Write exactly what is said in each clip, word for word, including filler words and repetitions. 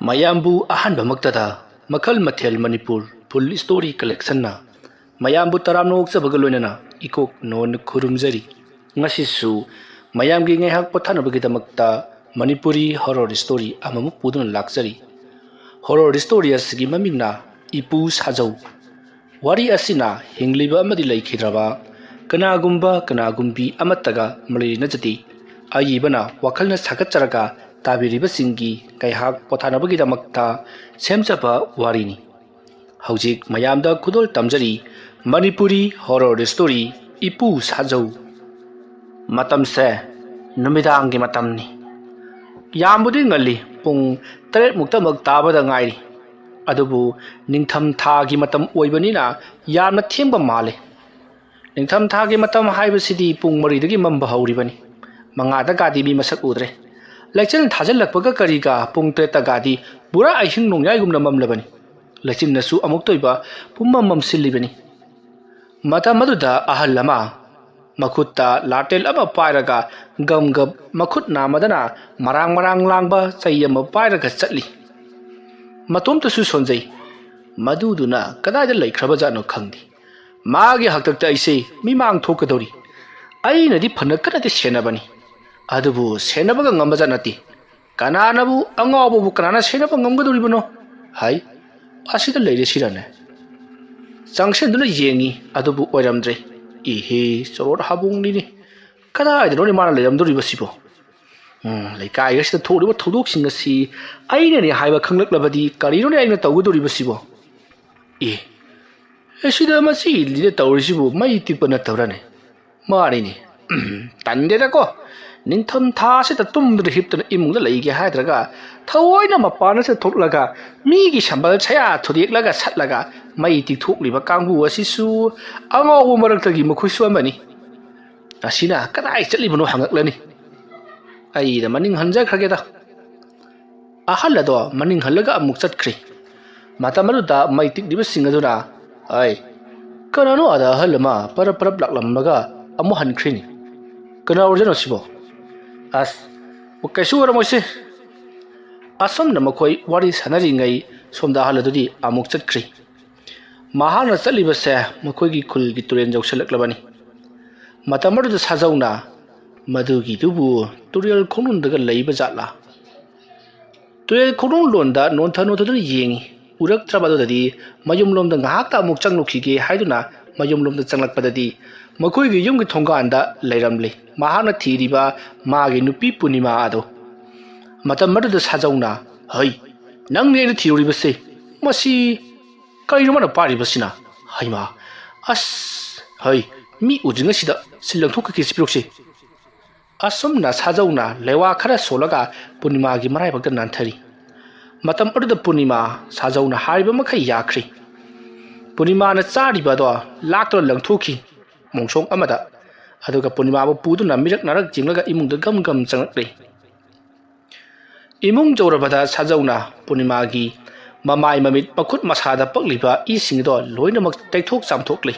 ꯃꯌꯥꯝꯕꯨ ꯑꯍꯥꯟꯕꯃꯛꯇꯗ ꯃꯈꯜ ꯃꯊꯦꯜ ꯃꯅꯤꯄꯨꯔ ꯐꯨꯜ ꯁ꯭ꯇꯣꯔꯤ ꯀꯂꯦꯛꯁꯟꯅ ꯃꯌꯥꯝꯕꯨ ꯇꯔꯥꯝꯅ ꯑꯣꯛꯆꯕꯒ ꯂꯣꯏꯅꯅ ꯏꯀꯣꯛ ꯅꯣꯟꯅ ꯈꯨꯔꯨꯝꯖꯔꯤ꯫ ꯉꯁꯤꯁꯨ ꯃꯌꯥꯝꯒꯤ ꯉꯥꯏꯍꯥꯛ ꯄꯣꯊꯥꯅꯕꯒꯤꯗꯃꯛꯇ ꯃꯅꯤꯄꯨꯔꯤ ꯍꯣꯔꯣꯔ ꯁ꯭ꯇꯣꯔꯤ ꯑꯃꯃꯨꯛ ꯄꯨꯗꯨꯅ ꯂꯥꯛꯆꯔꯤ꯫ ꯍꯣꯔꯣꯔ ꯁ꯭ꯇꯣꯔꯤ ꯑꯁꯤꯒꯤ ꯃꯃꯤꯡꯅ ꯏꯄꯨ ꯁꯥꯖꯧ꯫ ꯋꯥꯔꯤ ꯑꯁꯤꯅ ꯍꯤꯡꯂꯤꯕ ꯑꯃꯗꯤ ꯂꯩꯈꯤꯗ꯭ꯔꯕ ꯀꯅꯥꯒꯨꯝꯕ ꯀꯅꯥꯒꯨꯝꯕꯤ ꯑꯃꯠꯇꯒ ꯃꯔꯤ ꯂꯩꯅꯖꯗꯦ꯫ ꯑꯏꯕꯅ ꯋꯥꯈꯜꯅ ꯁꯥꯒꯠꯆꯔꯒ ꯇꯥꯕꯤꯔꯤꯕꯁꯤꯡꯒꯤ ꯉꯥꯏꯍꯥꯛ ꯄꯣꯊꯥꯅꯕꯒꯤꯗꯃꯛꯇ ꯁꯦꯝꯖꯕ ꯋꯥꯔꯤꯅꯤ꯫ ꯍꯧꯖꯤꯛ ꯃꯌꯥꯝꯗ ꯈꯨꯗꯣꯜ ꯇꯝꯖꯔꯤ ꯃꯅꯤꯄꯨꯔꯤ ꯍꯣꯔꯣꯔ ꯁ꯭ꯇꯣꯔꯤ ꯏꯄꯨ ꯁꯥꯖꯧ꯫ ꯃꯇꯝꯁꯦ ꯅꯨꯃꯤꯗꯥꯡꯒꯤ ꯃꯇꯝꯅꯤ꯫ ꯌꯥꯝꯕꯨꯗꯤ ꯉꯜꯂꯤ, ꯄꯨꯡ ꯇꯔꯦꯠ ꯃꯨꯛꯇꯃꯛ ꯇꯥꯕꯗ ꯉꯥꯏꯔꯤ꯫ ꯑꯗꯨꯕꯨ ꯅꯤꯡꯊꯝ ꯊꯥꯒꯤ ꯃꯇꯝ ꯑꯣꯏꯕꯅꯤꯅ ꯌꯥꯝꯅ ꯊꯦꯡꯕ ꯃꯥꯜꯂꯤ꯫ ꯅꯤꯡꯊꯝ ꯊꯥꯒꯤ ꯃꯇꯝ ꯍꯥꯏꯕꯁꯤꯗꯤ ꯄꯨꯡ ꯃꯔꯤꯗꯒꯤ ꯃꯝꯕ ꯍꯧꯔꯤꯕꯅꯤ꯫ ꯃꯉꯥꯗꯒꯗꯤ ꯃꯤ ꯃꯁꯛ ꯎꯗ꯭ꯔꯦ꯫ ꯂꯩꯆꯤꯜ ꯊꯥꯖꯤꯜꯂꯛꯄꯒ ꯀꯔꯤꯒ ꯄꯨꯡ ꯇꯔꯦꯠꯇꯒꯗꯤ ꯄꯨꯔꯥ ꯑꯍꯤꯡ ꯅꯣꯡꯌꯥꯏꯒꯨꯝꯅ ꯃꯝꯂꯕꯅꯤ꯫ ꯂꯩꯆꯤꯟꯅꯁꯨ ꯑꯃꯨꯛꯇ ꯑꯣꯏꯕ ꯄꯨꯝꯃꯝ ꯃꯝꯁꯤꯜꯂꯤꯕꯅꯤ꯫ ꯃꯇꯝ ꯑꯗꯨꯗ ꯑꯍꯜ ꯑꯃ ꯃꯈꯨꯠꯇ ꯂꯥꯇꯦꯜ ꯑꯃ ꯄꯥꯏꯔꯒ ꯒꯝ ꯒꯝ ꯃꯈꯨꯠ ꯅꯥꯝꯃꯗꯅ ꯃꯔꯥꯡ ꯃꯔꯥꯡ ꯂꯥꯡꯕ ꯆꯩ ꯑꯃ ꯄꯥꯏꯔꯒ ꯆꯠꯂꯤ꯫ ꯃꯇꯣꯝꯇꯁꯨ ꯁꯣꯟꯖꯩ꯫ ꯃꯗꯨꯗꯨꯅ ꯀꯗꯥꯏꯗ ꯂꯩꯈ꯭ꯔꯕꯖꯥꯠꯅꯣ ꯈꯪꯗꯦ꯫ ꯃꯥꯒꯤ ꯍꯥꯛꯇꯛꯇ ꯑꯩꯁꯦ ꯃꯤꯃꯥꯡ ꯊꯣꯛꯀꯗꯧꯔꯤ꯫ ꯑꯩꯅꯗꯤ ꯐꯅ ꯀꯟꯅꯗꯤ ꯁꯦꯟꯅꯕꯅꯤ, ꯑꯗꯨꯕꯨ ꯁꯦꯟꯅꯕꯒ ꯉꯝꯕꯖꯥꯠ ꯅꯠꯇꯦ꯫ ꯀꯅꯥꯅꯕꯨ, ꯑꯉꯥꯎꯕꯕꯨ ꯀꯅꯥꯅ ꯁꯦꯟꯅꯕ ꯉꯝꯒꯗꯧꯔꯤꯕꯅꯣ? ꯍꯥꯏ, ꯑꯁꯤꯗ ꯂꯩꯔꯦ ꯁꯤꯔꯅꯦ? ꯆꯪꯁꯤꯟꯗꯨꯅ ꯌꯦꯡꯉꯤ, ꯑꯗꯨꯕꯨ ꯑꯣꯏꯔꯝꯗ꯭ꯔꯦ꯫ ꯏꯍꯦ, ꯆꯣꯔꯣꯠ ꯍꯥꯕꯨꯡꯅꯤꯅꯦ꯫ ꯀꯗꯥꯏꯗꯅꯣꯅꯦ ꯃꯥꯅ ꯂꯩꯔꯝꯗꯧꯔꯤꯕꯁꯤꯕꯣ? ꯎꯝ, ꯂꯩꯀꯥꯏ ꯑꯁꯤꯗ ꯊꯣꯛꯂꯤꯕ ꯊꯧꯗꯣꯛꯁꯤꯡ ꯑꯁꯤ ꯑꯩꯅꯅꯦ ꯍꯥꯏꯕ ꯈꯪꯂꯛꯂꯕꯗꯤ ꯀꯔꯤꯅꯣꯅꯦ ꯑꯩꯅ ꯇꯧꯒꯗꯧꯔꯤꯕꯁꯤꯕꯣ? ꯑꯦ, ꯑꯦ, ꯁꯤꯗ ꯃꯁꯤ ꯏꯜꯂꯤꯗ ꯇꯧꯔꯤꯁꯤꯕꯨ ꯃꯩ ꯇꯤꯛꯄ ꯅꯠꯇꯕ꯭ꯔꯥꯅꯦ? ꯃꯥꯅꯤꯅꯦ꯫ ꯇꯟꯗꯦꯗꯀꯣ꯫ ꯅꯤꯡꯊꯝ ꯊꯥꯁꯤꯗ ꯇꯨꯝꯗꯅ ꯍꯤꯞꯇꯅ ꯏꯃꯨꯡꯗ ꯂꯩꯒꯦ ꯍꯥꯏꯗ꯭ꯔꯒ ꯊꯑꯣꯏꯅ ꯃꯄꯥꯟ ꯑꯁꯤꯗ ꯊꯣꯛꯂꯒ ꯃꯤꯒꯤ ꯁꯝꯕꯜ ꯁꯌꯥ ꯊꯨꯗꯦꯛꯂꯒ ꯁꯠꯂꯒ ꯃꯩ ꯇꯤꯛꯊꯣꯛꯂꯤꯕ ꯀꯥꯡꯕꯨ ꯑꯁꯤꯁꯨ ꯑꯉꯥꯎꯕ ꯃꯔꯛꯇꯒꯤ ꯃꯈꯣꯏꯁꯨ ꯑꯃꯅꯤ꯫ ꯑꯁꯤꯅ ꯀꯗꯥꯏ ꯆꯠꯂꯤꯕꯅꯣ ꯍꯪꯉꯛꯂꯅꯤ꯫ ꯑꯩꯅ ꯃꯅꯤꯡ ꯍꯟꯖꯈ꯭ꯔꯒꯦꯗ꯫ ꯑꯍꯜ ꯑꯗꯣ ꯃꯅꯤꯡ ꯍꯜꯂꯒ ꯑꯃꯨꯛ ꯆꯠꯈ꯭ꯔꯦ꯫ ꯃꯇꯝ ꯑꯗꯨꯗ ꯃꯩ ꯇꯤꯛꯂꯤꯕꯁꯤꯡ ꯑꯗꯨꯅ, "ꯑꯩ, ꯀꯅꯥꯅꯣ ꯑꯗ ꯑꯍꯜ ꯑꯃ ꯄꯔꯞ ꯄꯔꯞ ꯂꯥꯛꯂꯝꯃꯒ ꯑꯃꯨꯛ ꯍꯟꯈ꯭ꯔꯤꯅꯤ? ꯀꯅꯥ ꯑꯣꯏꯔꯖꯥꯠꯅꯣ ꯁꯤꯕꯣ? ꯑꯁ, ꯀꯩꯁꯨ ꯑꯣꯏꯔꯝꯃꯣꯏꯁꯦ꯫ ꯑꯁꯨꯝꯅ ꯃꯈꯣꯏ ꯋꯥꯔꯤ ꯁꯥꯟꯅꯔꯤꯉꯩ ꯁꯣꯝꯗ ꯑꯍꯜ ꯑꯗꯨꯗꯤ ꯑꯃꯨꯛ ꯆꯠꯈ꯭ꯔꯤ꯫ ꯃꯍꯥꯛꯅ ꯆꯠꯂꯤꯕꯁꯦ ꯃꯈꯣꯏꯒꯤ ꯈꯨꯜꯒꯤ ꯇꯨꯔꯦꯜ ꯌꯧꯁꯤꯜꯂꯛꯂꯕꯅꯤ꯫ ꯃꯇꯝ ꯑꯗꯨꯗ ꯁꯥꯖꯧꯅ, "ꯃꯗꯨꯒꯤꯗꯨꯕꯨ ꯇꯨꯔꯦꯜ ꯈꯣꯡꯅꯨꯡꯗꯒ ꯂꯩꯕ ꯖꯥꯠꯂꯥ?" ꯇꯨꯔꯦꯜ ꯈꯣꯡꯅꯨꯡ ꯂꯣꯟꯗ ꯅꯣꯟꯊ ꯅꯣꯟꯊꯗꯨꯅ ꯌꯦꯡꯉꯤ꯫ ꯎꯔꯛꯇ꯭ꯔꯕ ꯑꯗꯨꯗꯗꯤ ꯃꯌꯨꯝꯂꯣꯝꯗ ꯉꯥꯏꯍꯥꯛꯇ ꯑꯃꯨꯛ ꯆꯪꯂꯨꯈꯤꯒꯦ ꯍꯥꯏꯗꯨꯅ ꯃꯌꯨꯝꯂꯣꯝꯗ ꯆꯪꯂꯛꯄꯗꯗꯤ ꯃꯈꯣꯏꯒꯤ ꯌꯨꯝꯒꯤ ꯊꯣꯡꯒꯥꯟꯗ ꯂꯩꯔꯝꯂꯤ ꯃꯍꯥꯛꯅ ꯊꯤꯔꯤꯕ ꯃꯥꯒꯤ ꯅꯨꯄꯤ ꯄꯨꯔꯅꯤꯃꯥ ꯑꯗꯣ꯫ ꯃꯇꯝ ꯑꯗꯨꯗ ꯁꯥꯖꯧꯅ, "ꯍꯩ, ꯅꯪꯅꯦ ꯑꯩꯅ ꯊꯤꯔꯨꯔꯤꯕꯁꯦ꯫ ꯃꯁꯤ ꯀꯔꯤꯅꯣ ꯃꯥꯅ ꯄꯥꯏꯔꯤꯕꯁꯤꯅ? ꯍꯩꯃꯥ, ꯑꯁ, ꯍꯩ, ꯃꯤ ꯎꯗ꯭ꯔꯤꯉꯩꯁꯤꯗ ꯁꯤ ꯂꯪꯊꯣꯛꯈꯤꯒꯦ ꯁꯤ ꯄꯤꯔꯨꯛꯁꯦ꯫" ꯑꯁꯨꯝꯅ ꯁꯥꯖꯧꯅ ꯂꯩꯋꯥ ꯈꯔ ꯁꯣꯜꯂꯒ ꯄꯨꯔꯅꯤꯃꯥꯒꯤ ꯃꯔꯥꯏꯕꯛꯇ ꯅꯥꯟꯊꯔꯤ꯫ ꯃꯇꯝ ꯑꯗꯨꯗ ꯄꯨꯔꯅꯤꯃꯥ ꯁꯥꯖꯧꯅ ꯍꯥꯏꯔꯤꯕ ꯃꯈꯩ ꯌꯥꯈ꯭ꯔꯦ꯫ ꯄꯨꯔꯅꯤꯃꯥꯅ ꯆꯥꯔꯤꯕ ꯑꯗꯣ ꯂꯥꯛꯇꯨꯅ ꯂꯪꯊꯣꯛꯈꯤ ꯃꯣꯡꯁꯣꯡ ꯑꯃꯗ꯫ ꯑꯗꯨꯒ ꯄꯨꯔꯅꯤꯃꯥꯕꯨ ꯄꯨꯗꯨꯅ ꯃꯤꯔꯛ ꯅꯥꯔꯛ ꯌꯦꯡꯂꯒ ꯏꯃꯨꯡꯗ ꯒꯝ ꯒꯝ ꯆꯪꯂꯛꯂꯤ꯫ ꯏꯃꯨꯡ ꯌꯧꯔꯕꯗ ꯁꯥꯖꯧꯅ ꯄꯨꯔꯅꯤꯃꯥꯒꯤ ꯃꯃꯥꯏ ꯃꯃꯤꯠ ꯃꯈꯨꯠ ꯃꯁꯥꯗ ꯄꯛꯂꯤꯕ ꯏꯁꯤꯡ ꯑꯗꯣ ꯂꯣꯏꯅꯃꯛ ꯇꯩꯊꯣꯛ ꯆꯥꯝꯊꯣꯛꯂꯤ꯫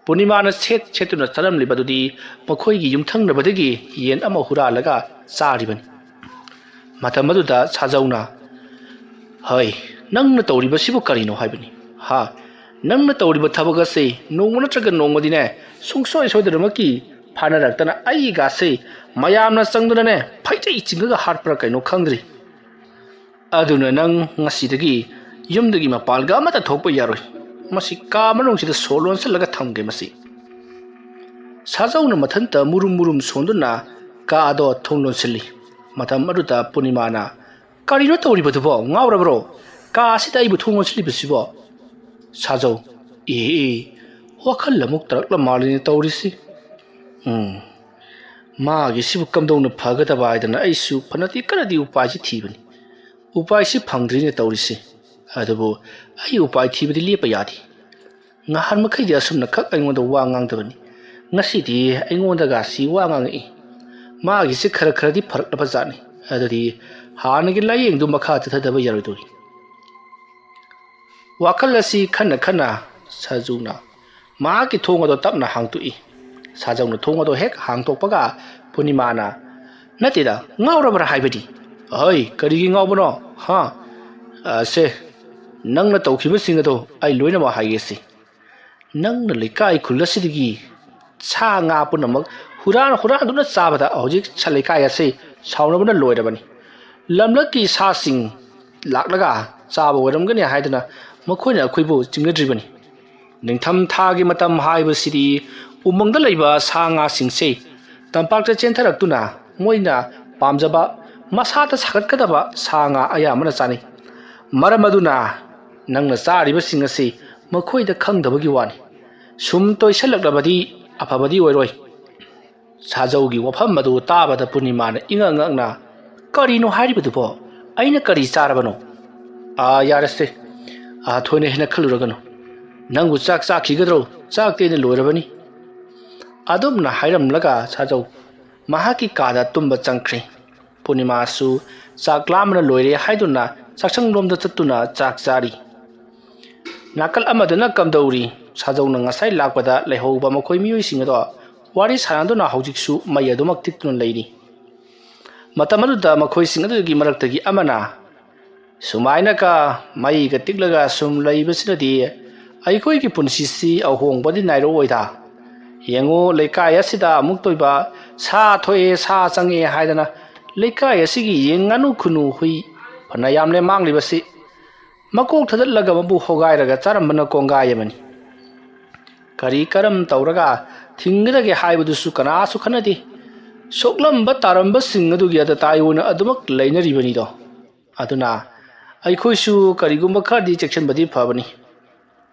ꯄꯨꯔꯅꯤꯃꯥꯅ ꯁꯦꯠ ꯁꯦꯠꯇꯨꯅ ꯆꯠꯂꯝꯂꯤꯕ ꯑꯗꯨꯗꯤ ꯃꯈꯣꯏꯒꯤ ꯌꯨꯝꯊꯪꯅꯕꯗꯒꯤ ꯌꯦꯟ ꯑꯃ ꯍꯨꯔꯥꯜꯂꯒ ꯆꯥꯔꯤꯕꯅꯤ꯫ ꯃꯇꯝ ꯑꯗꯨꯗ ꯁꯥꯖꯧꯅ, "ꯍꯩ, ꯅꯪꯅ ꯇꯧꯔꯤꯕꯁꯤꯕꯨ ꯀꯔꯤꯅꯣ ꯍꯥꯏꯕꯅꯤ? ꯍꯥ? ꯅꯪꯅ ꯇꯧꯔꯤꯕ ꯊꯕꯛ ꯑꯁꯤ ꯅꯣꯡꯃ ꯅꯠꯇ꯭ꯔꯒ ꯅꯣꯡꯃꯗꯤꯅꯦ ꯁꯨꯡꯁꯣꯏ ꯁꯣꯏꯗꯅꯃꯛꯀꯤ ꯐꯥꯅꯔꯛꯇꯅ ꯑꯩꯒꯥꯁꯦ ꯃꯌꯥꯝꯅ ꯆꯪꯗꯨꯅꯅꯦ ꯐꯩꯖꯩ ꯆꯤꯡꯉꯒ ꯍꯥꯠꯄ꯭ꯔꯥ ꯀꯩꯅꯣ ꯈꯪꯗ꯭ꯔꯤ꯫ ꯑꯗꯨꯅ ꯅꯪ ꯉꯁꯤꯗꯒꯤ ꯌꯨꯝꯗꯒꯤ ꯃꯄꯥꯜꯒ ꯑꯃꯠꯇ ꯊꯣꯛꯄ ꯌꯥꯔꯣꯏ꯫ ꯃꯁꯤ ꯀꯥ ꯃꯅꯨꯡꯁꯤꯗ ꯁꯣ ꯂꯣꯟꯁꯤꯜꯂꯒ ꯊꯝꯒꯦ ꯃꯁꯤ꯫" ꯁꯥꯖꯧꯅ ꯃꯊꯟꯇ ꯃꯨꯔꯨꯝ ꯃꯨꯔꯨꯝ ꯁꯣꯟꯗꯨꯅ ꯀꯥ ꯑꯗꯣ ꯊꯣꯡ ꯂꯣꯟꯁꯤꯜꯂꯤ꯫ ꯃꯇꯝ ꯑꯗꯨꯗ ꯄꯨꯔꯅꯤꯃꯥꯅ, "ꯀꯔꯤꯅꯣ ꯇꯧꯔꯤꯕꯗꯨꯕꯣ? ꯉꯥꯎꯔꯕ꯭ꯔꯣ? ꯀꯥ ꯑꯁꯤꯗ ꯑꯩꯕꯨ ꯊꯣꯡ ꯂꯣꯟꯁꯤꯜꯂꯤꯕꯁꯤꯕꯣ?" ꯁꯥꯖꯧ, "ꯑꯦ, ꯑꯦ, ꯋꯥꯈꯜ ꯑꯃꯨꯛ ꯇꯥꯔꯛꯂ ꯃꯥꯜꯂꯤꯅꯦ ꯇꯧꯔꯤꯁꯤ꯫ ꯎꯝ, ꯃꯥꯒꯤꯁꯤꯕꯨ ꯀꯝꯗꯧꯅ ꯐꯒꯗꯕ ꯍꯥꯏꯗꯅ ꯑꯩꯁꯨ ꯐꯅꯗꯤ ꯀꯟꯅꯗꯤ ꯎꯄꯥꯏꯁꯤ ꯊꯤꯕꯅꯤ꯫ ꯎꯄꯥꯏꯁꯤ ꯐꯪꯗ꯭ꯔꯤꯅꯦ ꯇꯧꯔꯤꯁꯤ꯫ ꯑꯗꯨꯕꯨ ꯑꯩ ꯎꯄꯥꯏ ꯊꯤꯕꯗꯤ ꯂꯦꯞꯄ ꯌꯥꯗꯦ꯫ ꯉꯍꯥꯟ ꯃꯈꯩꯗꯤ ꯑꯁꯨꯝꯅ ꯈꯛ ꯑꯩꯉꯣꯟꯗ ꯋꯥ ꯉꯥꯡꯗꯕꯅꯤ꯫ ꯉꯁꯤꯗꯤ ꯑꯩꯉꯣꯟꯗꯒꯁꯤ ꯋꯥ ꯉꯥꯡꯉꯛꯏ꯫ ꯃꯥꯒꯤꯁꯤ ꯈꯔ ꯈꯔꯗꯤ ꯐꯔꯛꯂꯕ ꯖꯥꯠꯅꯤ꯫ ꯑꯗꯨꯗꯤ ꯍꯥꯟꯅꯒꯤ ꯂꯥꯏꯌꯦꯡꯗꯨ ꯃꯈꯥ ꯆꯠꯊꯗꯕ ꯌꯥꯔꯣꯏꯗꯧꯔꯤ꯫" ꯋꯥꯈꯜ ꯑꯁꯤ ꯈꯟꯅ ꯈꯟꯅ ꯁꯥꯖꯧꯅ ꯃꯍꯥꯛꯀꯤ ꯊꯣꯡ ꯑꯗꯨ ꯇꯞꯅ ꯍꯥꯡꯗꯣꯛꯏ꯫ ꯁꯥꯖꯧꯅ ꯊꯣꯡ ꯑꯗꯨ ꯍꯦꯛ ꯍꯥꯡꯗꯣꯛꯄꯒ ꯄꯨꯔꯅꯤꯃꯥꯅ, "ꯅꯠꯇꯦꯗ, ꯉꯥꯎꯔꯕ꯭ꯔꯥ ꯍꯥꯏꯕꯅꯤ꯫ ꯑꯍꯣꯏ, ꯀꯔꯤꯒꯤ ꯉꯥꯎꯕꯅꯣ? ꯍꯥ? ꯑ, ꯁꯦ, ꯅꯪꯅ ꯇꯧꯈꯤꯕꯁꯤꯡ ꯑꯗꯣ ꯑꯩ ꯂꯣꯏꯅꯃꯛ ꯍꯥꯏꯒꯦꯁꯤ꯫ ꯅꯪꯅ ꯂꯩꯀꯥꯏ ꯈꯨꯜ ꯑꯁꯤꯗꯒꯤ ꯁꯥ ꯉꯥ ꯄꯨꯝꯅꯃꯛ ꯍꯨꯔꯥꯟ ꯍꯨꯔꯥꯟꯗꯨꯅ ꯆꯥꯕꯗ ꯍꯧꯖꯤꯛ ꯁ-, ꯂꯩꯀꯥꯏ ꯑꯁꯤ ꯁꯥꯎꯅꯕꯅ ꯂꯣꯏꯔꯕꯅꯤ꯫ ꯂꯝꯂꯛꯀꯤ ꯁꯥꯁꯤꯡ ꯂꯥꯛꯂꯒ ꯆꯥꯕ ꯑꯣꯏꯔꯝꯒꯅꯤ ꯍꯥꯏꯗꯨꯅ ꯃꯈꯣꯏꯅ ꯑꯩꯈꯣꯏꯕꯨ ꯆꯤꯡꯅꯗ꯭ꯔꯤꯕꯅꯤ꯫ ꯅꯤꯡꯊꯝ ꯊꯥꯒꯤ ꯃꯇꯝ ꯍꯥꯏꯕꯁꯤꯗꯤ ꯎꯃꯪꯗ ꯂꯩꯕ ꯁꯥ ꯉꯥꯁꯤꯡꯁꯦ ꯇꯝꯄꯥꯛꯇ ꯆꯦꯟꯊꯔꯛꯇꯨꯅ ꯃꯣꯏꯅ ꯄꯥꯝꯖꯕ ꯃꯁꯥꯗ ꯁꯥꯒꯠꯀꯗꯕ ꯁꯥ ꯉꯥ ꯑꯌꯥꯝꯕꯅ ꯆꯥꯅꯩ꯫ ꯃꯔꯝ ꯑꯗꯨꯅ ꯅꯪꯅ ꯆꯥꯔꯤꯕꯁꯤꯡ ꯑꯁꯤ ꯃꯈꯣꯏꯗ ꯈꯪꯗꯕꯒꯤ ꯋꯥꯅꯤ꯫ ꯁꯨꯝ ꯇꯣꯏꯁꯜꯂꯛꯂꯕꯗꯤ ꯑꯐꯕꯗꯤ ꯑꯣꯏꯔꯣꯏ꯫ ꯁꯥꯖꯧꯒꯤ ꯋꯥꯐꯝ ꯑꯗꯨ ꯇꯥꯕꯗ ꯄꯨꯔꯅꯤꯃꯥꯅ ꯏꯉꯛ ꯉꯛꯅ, "ꯀꯔꯤꯅꯣ ꯍꯥꯏꯔꯤꯕꯗꯨꯕꯣ? ꯑꯩꯅ ꯀꯔꯤ ꯆꯥꯔꯕꯅꯣ?" "ꯑꯥ, ꯌꯥꯔꯦꯁꯦ꯫ ꯑꯥ, ꯊꯣꯏꯅ ꯍꯦꯟꯅ ꯈꯜꯂꯨꯔꯒꯅꯨ꯫ ꯅꯪꯕꯨ ꯆꯥꯛ ꯆꯥꯈꯤꯒꯗ꯭ꯔꯣ? ꯆꯥꯛꯇꯤ ꯑꯩꯅ ꯂꯣꯏꯔꯕꯅꯤ꯫" ꯑꯗꯨꯝꯅ ꯍꯥꯏꯔꯝꯂꯒ ꯁꯥꯖꯧ ꯃꯍꯥꯛꯀꯤ ꯀꯥꯗ ꯇꯨꯝꯕ ꯆꯪꯈ꯭ꯔꯦ꯫ ꯄꯨꯔꯅꯤꯃꯥꯁꯨ ꯆꯥꯛ ꯂꯥꯝꯕꯅ ꯂꯣꯏꯔꯦ ꯍꯥꯏꯗꯨꯅ ꯆꯥꯛꯁꯪꯂꯣꯝꯗ ꯆꯠꯇꯨꯅ ꯆꯥꯛ ꯆꯥꯔꯤ꯫ ꯅꯥꯀꯜ ꯑꯃꯗꯅ ꯀꯝꯗꯧꯔꯤ? ꯁꯥꯖꯧꯅ ꯉꯁꯥꯏ ꯂꯥꯛꯄꯗ ꯂꯩꯍꯧꯕ ꯃꯈꯣꯏ ꯃꯤꯑꯣꯏꯁꯤꯡ ꯑꯗꯣ ꯋꯥꯔꯤ ꯁꯥꯟꯅꯗꯨꯅ ꯍꯧꯖꯤꯛꯁꯨ ꯃꯩ ꯑꯗꯨꯃꯛ ꯇꯤꯛꯇꯨꯅ ꯂꯩꯔꯤ꯫ ꯃꯇꯝ ꯑꯗꯨꯗ ꯃꯈꯣꯏꯁꯤꯡ ꯑꯗꯨꯒꯤ ꯃꯔꯛꯇꯒꯤ ꯑꯃꯅ, "ꯁꯨꯃꯥꯏꯅꯀ ꯃꯩꯒ ꯇꯤꯛꯂꯒ ꯁꯨꯝ ꯂꯩꯕꯁꯤꯅꯗꯤ ꯑꯩꯈꯣꯏꯒꯤ ꯄꯨꯟꯁꯤꯁꯤ ꯑꯍꯣꯡꯕꯗꯤ ꯅꯥꯏꯔꯛꯑꯣꯏꯗ꯫ ꯌꯦꯡꯉꯨ, ꯂꯩꯀꯥꯏ ꯑꯁꯤꯗ ꯑꯃꯨꯛꯇ ꯑꯣꯏꯕ ꯁꯥ ꯊꯣꯛꯑꯦ, ꯁꯥ ꯆꯪꯉꯛꯑꯦ ꯍꯥꯏꯗꯅ ꯂꯩꯀꯥꯏ ꯑꯁꯤꯒꯤ ꯌꯦꯟ, ꯉꯥꯅꯨ, ꯈꯨꯅꯨ, ꯍꯨꯏ ꯐꯅ ꯌꯥꯝꯂꯦ ꯃꯥꯡꯂꯤꯕꯁꯤ꯫ ꯃꯀꯣꯛ ꯊꯗꯠꯂꯒ ꯃꯕꯨ ꯍꯣꯒꯥꯏꯔꯒ ꯆꯥꯔꯝꯕꯅ ꯀꯣꯡꯒꯥꯏ ꯑꯃꯅꯤ꯫ ꯀꯔꯤ ꯀꯔꯝ ꯇꯧꯔꯒ ꯊꯤꯡꯒꯗꯒꯦ ꯍꯥꯏꯕꯗꯨꯁꯨ ꯀꯅꯥꯁꯨ ꯈꯟꯅꯗꯦ꯫ ꯁꯣꯛꯂꯝꯕ ꯇꯥꯔꯝꯕꯁꯤꯡ ꯑꯗꯨꯒꯤ ꯑꯇꯇꯥꯏ ꯑꯣꯏꯅ ꯑꯗꯨꯃꯛ ꯂꯩꯅꯔꯤꯕꯅꯤꯗꯣ꯫ ꯑꯗꯨꯅ ꯑꯩꯈꯣꯏꯁꯨ ꯀꯔꯤꯒꯨꯝꯕ ꯈꯔꯗꯤ ꯆꯦꯛꯁꯤꯟꯕꯗꯤ ꯐꯕꯅꯤ꯫"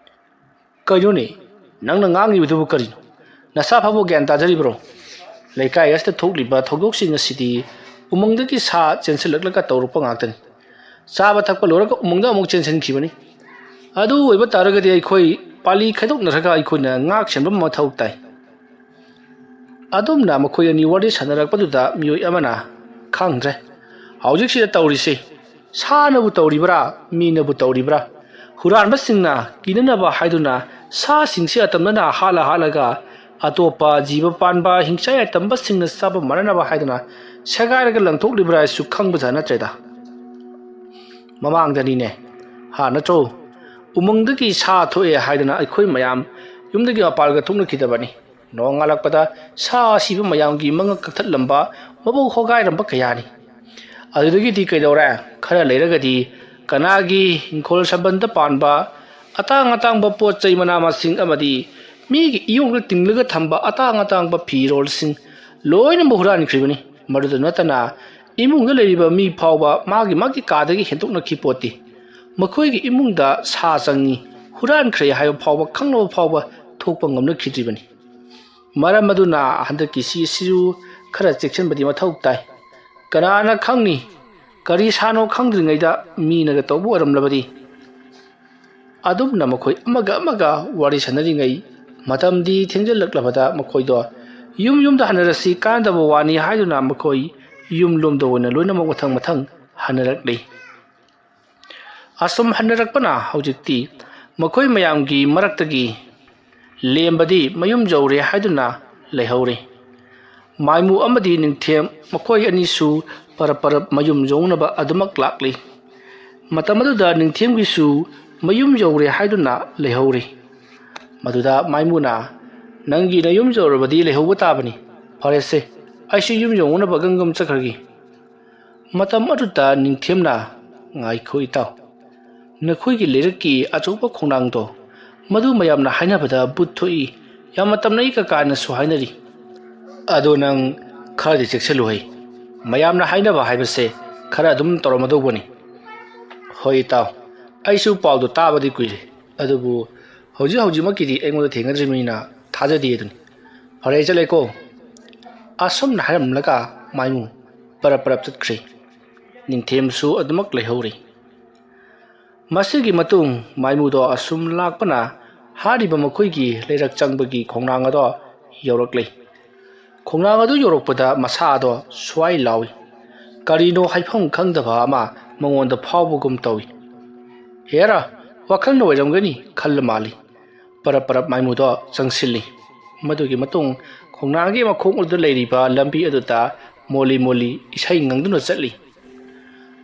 "ꯀꯩꯅꯣꯅꯦ, ꯅꯪꯅ ꯉꯥꯡꯉꯤꯕꯗꯨꯕꯨ ꯀꯔꯤꯅꯣ? ꯅꯁꯥ ꯐꯥꯎꯕ ꯒ꯭ꯌꯥꯟ ꯇꯥꯖꯔꯤꯕ꯭ꯔꯣ? ꯂꯩꯀꯥꯏ ꯑꯁꯤꯗ ꯊꯣꯛꯂꯤꯕ ꯊꯧꯗꯣꯛꯁꯤꯡ ꯑꯁꯤꯗꯤ ꯎꯃꯪꯗꯒꯤ ꯁꯥ ꯆꯦꯟꯁꯤꯜꯂꯛꯂꯒ ꯇꯧꯔꯛꯄ ꯉꯥꯛꯇꯅꯤ꯫ ꯆꯥꯕ ꯊꯛꯄ ꯂꯣꯏꯔꯒ ꯎꯃꯪꯗ ꯑꯃꯨꯛ ꯆꯦꯟꯁꯤꯟꯈꯤꯕꯅꯤ꯫ ꯑꯗꯨ ꯑꯣꯏꯕ ꯇꯥꯔꯒꯗꯤ ꯑꯩꯈꯣꯏ ꯄꯥꯂꯤ ꯈꯥꯏꯗꯣꯛꯅꯔꯒ ꯑꯩꯈꯣꯏꯅ ꯉꯥꯛ ꯁꯦꯟꯕ ꯃꯊꯧ ꯇꯥꯏ꯫" ꯑꯗꯨꯝꯅ ꯃꯈꯣꯏ ꯑꯅꯤ ꯋꯥꯔꯤ ꯁꯥꯟꯅꯔꯛꯄꯗꯨꯗ ꯃꯤꯑꯣꯏ ꯑꯃꯅ, "ꯈꯪꯗ꯭ꯔꯦ, ꯍꯧꯖꯤꯛꯁꯤꯗ ꯇꯧꯔꯤꯁꯤ ꯁꯥꯅꯕꯨ ꯇꯧꯔꯤꯕ꯭ꯔꯥ, ꯃꯤꯅꯕꯨ ꯇꯧꯔꯤꯕ꯭ꯔꯥ? ꯍꯨꯔꯥꯟꯕꯁꯤꯡꯅ ꯀꯤꯅꯅꯕ ꯍꯥꯏꯗꯨꯅ ꯁꯥꯁꯤꯡꯁꯤ ꯑꯇꯝꯅꯅ ꯍꯥꯠꯂ ꯍꯥꯠꯂꯒ ꯑꯇꯣꯞꯄ ꯖꯤꯕ ꯄꯥꯟꯕ ꯍꯤꯡꯆꯥꯏ ꯑꯇꯝꯕꯁꯤꯡꯅ ꯆꯥꯕ ꯃꯥꯟꯅꯅꯕ ꯍꯥꯏꯗꯨꯅ ꯁꯦꯒꯥꯏꯔꯒ ꯂꯪꯊꯣꯛꯂꯤꯕ꯭ꯔꯥ ꯍꯥꯏꯁꯨ ꯈꯪꯕꯖꯥꯠ ꯅꯠꯇ꯭ꯔꯦꯗ꯫ ꯃꯃꯥꯡꯗꯅꯤꯅꯦ, ꯍꯥ ꯅꯠꯇ꯭ꯔꯣ, ꯎꯃꯪꯗꯒꯤ ꯁꯥ ꯊꯣꯛꯑꯦ ꯍꯥꯏꯗꯅ ꯑꯩꯈꯣꯏ ꯃꯌꯥꯝ ꯌꯨꯝꯗꯒꯤ ꯃꯄꯥꯜꯒ ꯊꯣꯛꯅꯈꯤꯗꯕꯅꯤ꯫ ꯅꯣꯡꯉꯥꯜꯂꯛꯄꯗ ꯁꯥ ꯑꯁꯤꯕ ꯃꯌꯥꯝꯒꯤ ꯃꯉꯛ ꯀꯛꯊꯠꯂꯝꯕ, ꯃꯕꯨꯛ ꯍꯣꯒꯥꯏꯔꯝꯕ ꯀꯌꯥꯅꯤ꯫ ꯑꯗꯨꯗꯒꯤꯗꯤ ꯀꯩꯗꯧꯔꯦ? ꯈꯔ ꯂꯩꯔꯒꯗꯤ ꯀꯅꯥꯒꯤ ꯏꯪꯈꯣꯜ ꯁꯝꯕꯟꯗ ꯄꯥꯟꯕ ꯑꯇꯥꯡ ꯑꯇꯥꯡꯕ ꯄꯣꯠ ꯆꯩ, ꯃꯅꯥ ꯃꯁꯤꯡ ꯑꯃꯗꯤ ꯃꯤꯒꯤ ꯏꯌꯣꯡꯗ ꯇꯤꯡꯂꯒ ꯊꯝꯕ ꯑꯇꯥꯡ ꯑꯇꯥꯡꯕ ꯐꯤꯔꯣꯜꯁꯤꯡ ꯂꯣꯏꯅꯃꯛ ꯍꯨꯔꯥꯟꯈ꯭ꯔꯤꯕꯅꯤ꯫ ꯃꯗꯨꯗ ꯅꯠꯇꯅ ꯏꯃꯨꯡꯗ ꯂꯩꯔꯤꯕ ꯃꯤ ꯐꯥꯎꯕ ꯃꯥꯒꯤ ꯃꯥꯒꯤ ꯀꯥꯗꯒꯤ ꯍꯦꯟꯗꯣꯛꯅꯈꯤ ꯄꯣꯠꯇꯦ꯫ ꯃꯈꯣꯏꯒꯤ ꯏꯃꯨꯡꯗ ꯁꯥ ꯆꯪꯉꯤ, ꯍꯨꯔꯥꯟꯈ꯭ꯔꯦ ꯍꯥꯏꯕ ꯐꯥꯎꯕ ꯈꯪꯅꯕ ꯐꯥꯎꯕ ꯊꯣꯛꯄ ꯉꯝꯅꯈꯤꯗ꯭ꯔꯤꯕꯅꯤ꯫ ꯃꯔꯝ ꯑꯗꯨꯅ ꯍꯟꯗꯛꯀꯤ ꯁꯤ ꯑꯁꯤꯁꯨ ꯈꯔ ꯆꯦꯛꯁꯤꯟꯕꯗꯤ ꯃꯊꯧ ꯇꯥꯏ꯫ ꯀꯅꯥꯅ ꯈꯪꯅꯤ, ꯀꯔꯤ ꯁꯥꯅꯣ ꯈꯪꯗ꯭ꯔꯤꯉꯩꯗ ꯃꯤꯅꯒ ꯇꯧꯕ ꯑꯣꯏꯔꯝꯂꯕꯗꯤ꯫ ꯑꯗꯨꯝꯅ ꯃꯈꯣꯏ ꯑꯃꯒ ꯑꯃꯒ ꯋꯥꯔꯤ ꯁꯥꯟꯅꯔꯤꯉꯩ, ꯃꯇꯝꯗꯤ ꯊꯦꯡꯖꯤꯜꯂꯛꯂꯕꯗ ꯃꯈꯣꯏꯗꯣ ꯌꯨꯝ ꯌꯨꯝꯗ ꯍꯟꯅꯔꯁꯤ, ꯀꯥꯟꯅꯗꯕ ꯋꯥꯅꯤ ꯍꯥꯏꯗꯨꯅ ꯃꯈꯣꯏ ꯌꯨꯝ ꯂꯣꯝꯗ ꯑꯣꯏꯅ ꯂꯣꯏꯅꯃꯛ ꯃꯊꯪ ꯃꯊꯪ ꯍꯟꯅꯔꯛꯂꯤ꯫ ꯑꯁꯨꯝ ꯍꯟꯅꯔꯛꯄꯅ ꯍꯧꯖꯤꯛꯇꯤ ꯃꯈꯣꯏ ꯃꯌꯥꯝꯒꯤ ꯃꯔꯛꯇꯒꯤ ꯂꯦꯝꯕꯗꯤ ꯃꯌꯨꯝ ꯌꯧꯔꯦ ꯍꯥꯏꯗꯨꯅ ꯂꯩꯍꯧꯔꯦ꯫ ꯃꯥꯏꯃꯨ ꯑꯃꯗꯤ ꯅꯤꯡꯊꯦꯝ ꯃꯈꯣꯏ ꯑꯅꯤꯁꯨ ꯄꯔꯞ ꯄꯔꯞ ꯃꯌꯨꯝ ꯌꯧꯅꯕ ꯑꯗꯨꯃꯛ ꯂꯥꯛꯂꯤ꯫ ꯃꯇꯝ ꯑꯗꯨꯗ ꯅꯤꯡꯊꯦꯝꯒꯤꯁꯨ ꯃꯌꯨꯝ ꯌꯧꯔꯦ ꯍꯥꯏꯗꯨꯅ ꯂꯩꯍꯧꯔꯤ꯫ ꯃꯗꯨꯗ ꯃꯥꯏꯃꯨꯅ, "ꯅꯪꯒꯤ ꯅꯌꯨꯝ ꯌꯧꯔꯕꯗꯤ ꯂꯩꯍꯧꯕ ꯇꯥꯕꯅꯤ꯫ ꯐꯔꯦꯁꯦ, ꯑꯩꯁꯨ ꯌꯨꯝ ꯌꯧꯅꯕ ꯒꯪꯒꯝ ꯆꯠꯈ꯭ꯔꯒꯦ"꯫ ꯃꯇꯝ ꯑꯗꯨꯗ ꯅꯤꯡꯊꯦꯝꯅ, "ꯉꯥꯏꯈꯣ ꯏꯇꯥꯎ, ꯅꯈꯣꯏꯒꯤ ꯂꯩꯔꯛꯀꯤ ꯑꯆꯧꯕ ꯈꯣꯡꯅꯥꯡꯗꯣ, ꯃꯗꯨ ꯃꯌꯥꯝꯅ ꯍꯥꯏꯅꯕꯗ ꯕꯨꯠ ꯊꯣꯛꯏ, ꯌꯥꯝꯅ ꯇꯝꯅꯩ ꯀꯀꯥꯅꯁꯨ ꯍꯥꯏꯅꯔꯤ꯫ ꯑꯗꯣ ꯅꯪ ꯈꯔꯗꯤ ꯆꯦꯛꯁꯤꯜꯂꯨ ꯍꯩ꯫ ꯃꯌꯥꯝꯅ ꯍꯥꯏꯅꯕ ꯍꯥꯏꯕꯁꯦ ꯈꯔ ꯑꯗꯨꯝ ꯇꯧꯔꯝꯃꯗꯧꯕꯅꯤ"꯫ "ꯍꯣꯏ ꯏꯇꯥꯎ, ꯑꯩꯁꯨ ꯄꯥꯎꯗꯣ ꯇꯥꯕꯗꯤ ꯀꯨꯏꯔꯦ, ꯑꯗꯨꯕꯨ ꯍꯧꯖꯤꯛ ꯍꯧꯖꯤꯛꯃꯛꯀꯤꯗꯤ ꯑꯩꯉꯣꯟꯗ ꯊꯦꯡꯅꯗ꯭ꯔꯤꯕꯅꯤꯅ ꯊꯥꯖꯗꯦ ꯑꯗꯨꯅꯤ꯫ ꯐꯔꯦ, ꯆꯠꯂꯦꯀꯣ"꯫ ꯑꯁꯨꯝꯅ ꯍꯥꯏꯔꯝꯂꯒ ꯃꯥꯏꯃꯨ ꯄꯔꯞ ꯄꯔꯞ ꯆꯠꯈ꯭ꯔꯦ꯫ ꯅꯤꯡꯊꯦꯝꯁꯨ ꯑꯗꯨꯃꯛ ꯂꯩꯍꯧꯔꯤ꯫ ꯃꯁꯤꯒꯤ ꯃꯇꯨꯡ ꯃꯥꯏꯃꯨꯗꯣ ꯑꯁꯨꯝ ꯂꯥꯛꯄꯅ ꯍꯥꯏꯔꯤꯕ ꯃꯈꯣꯏꯒꯤ ꯂꯩꯔꯛ ꯆꯪꯕꯒꯤ ꯈꯣꯡꯅꯥꯡ ꯑꯗꯣ ꯌꯧꯔꯛꯂꯦ꯫ ꯈꯣꯡꯅꯥꯡ ꯑꯗꯨ ꯌꯧꯔꯛꯄꯗ ꯃꯁꯥꯗꯣ ꯁ꯭ꯋꯥꯏ ꯂꯥꯎꯏ꯫ ꯀꯔꯤꯅꯣ ꯍꯥꯏꯐꯝ ꯈꯪꯗꯕ ꯑꯃ ꯃꯉꯣꯟꯗ ꯐꯥꯎꯕꯒꯨꯝ ꯇꯧꯏ꯫ "ꯍꯦꯔꯥ, ꯋꯥꯈꯜꯅ ꯑꯣꯏꯔꯝꯒꯅꯤ" ꯈꯜꯂ ꯃꯥꯜꯂꯤ꯫ ꯄꯔꯞ ꯄꯔꯞ ꯃꯥꯏꯃꯨꯗꯣ ꯆꯪꯁꯤꯜꯂꯤ꯫ ꯃꯗꯨꯒꯤ ꯃꯇꯨꯡ ꯈꯣꯡꯅꯥꯡꯒꯤ ꯃꯈꯣꯡ ꯑꯗꯨꯗ ꯂꯩꯔꯤꯕ ꯂꯝꯕꯤ ꯑꯗꯨꯗ ꯃꯣꯜꯂꯤ ꯃꯣꯜꯂꯤ ꯏꯁꯩ ꯉꯪꯗꯨꯅ ꯆꯠꯂꯤ꯫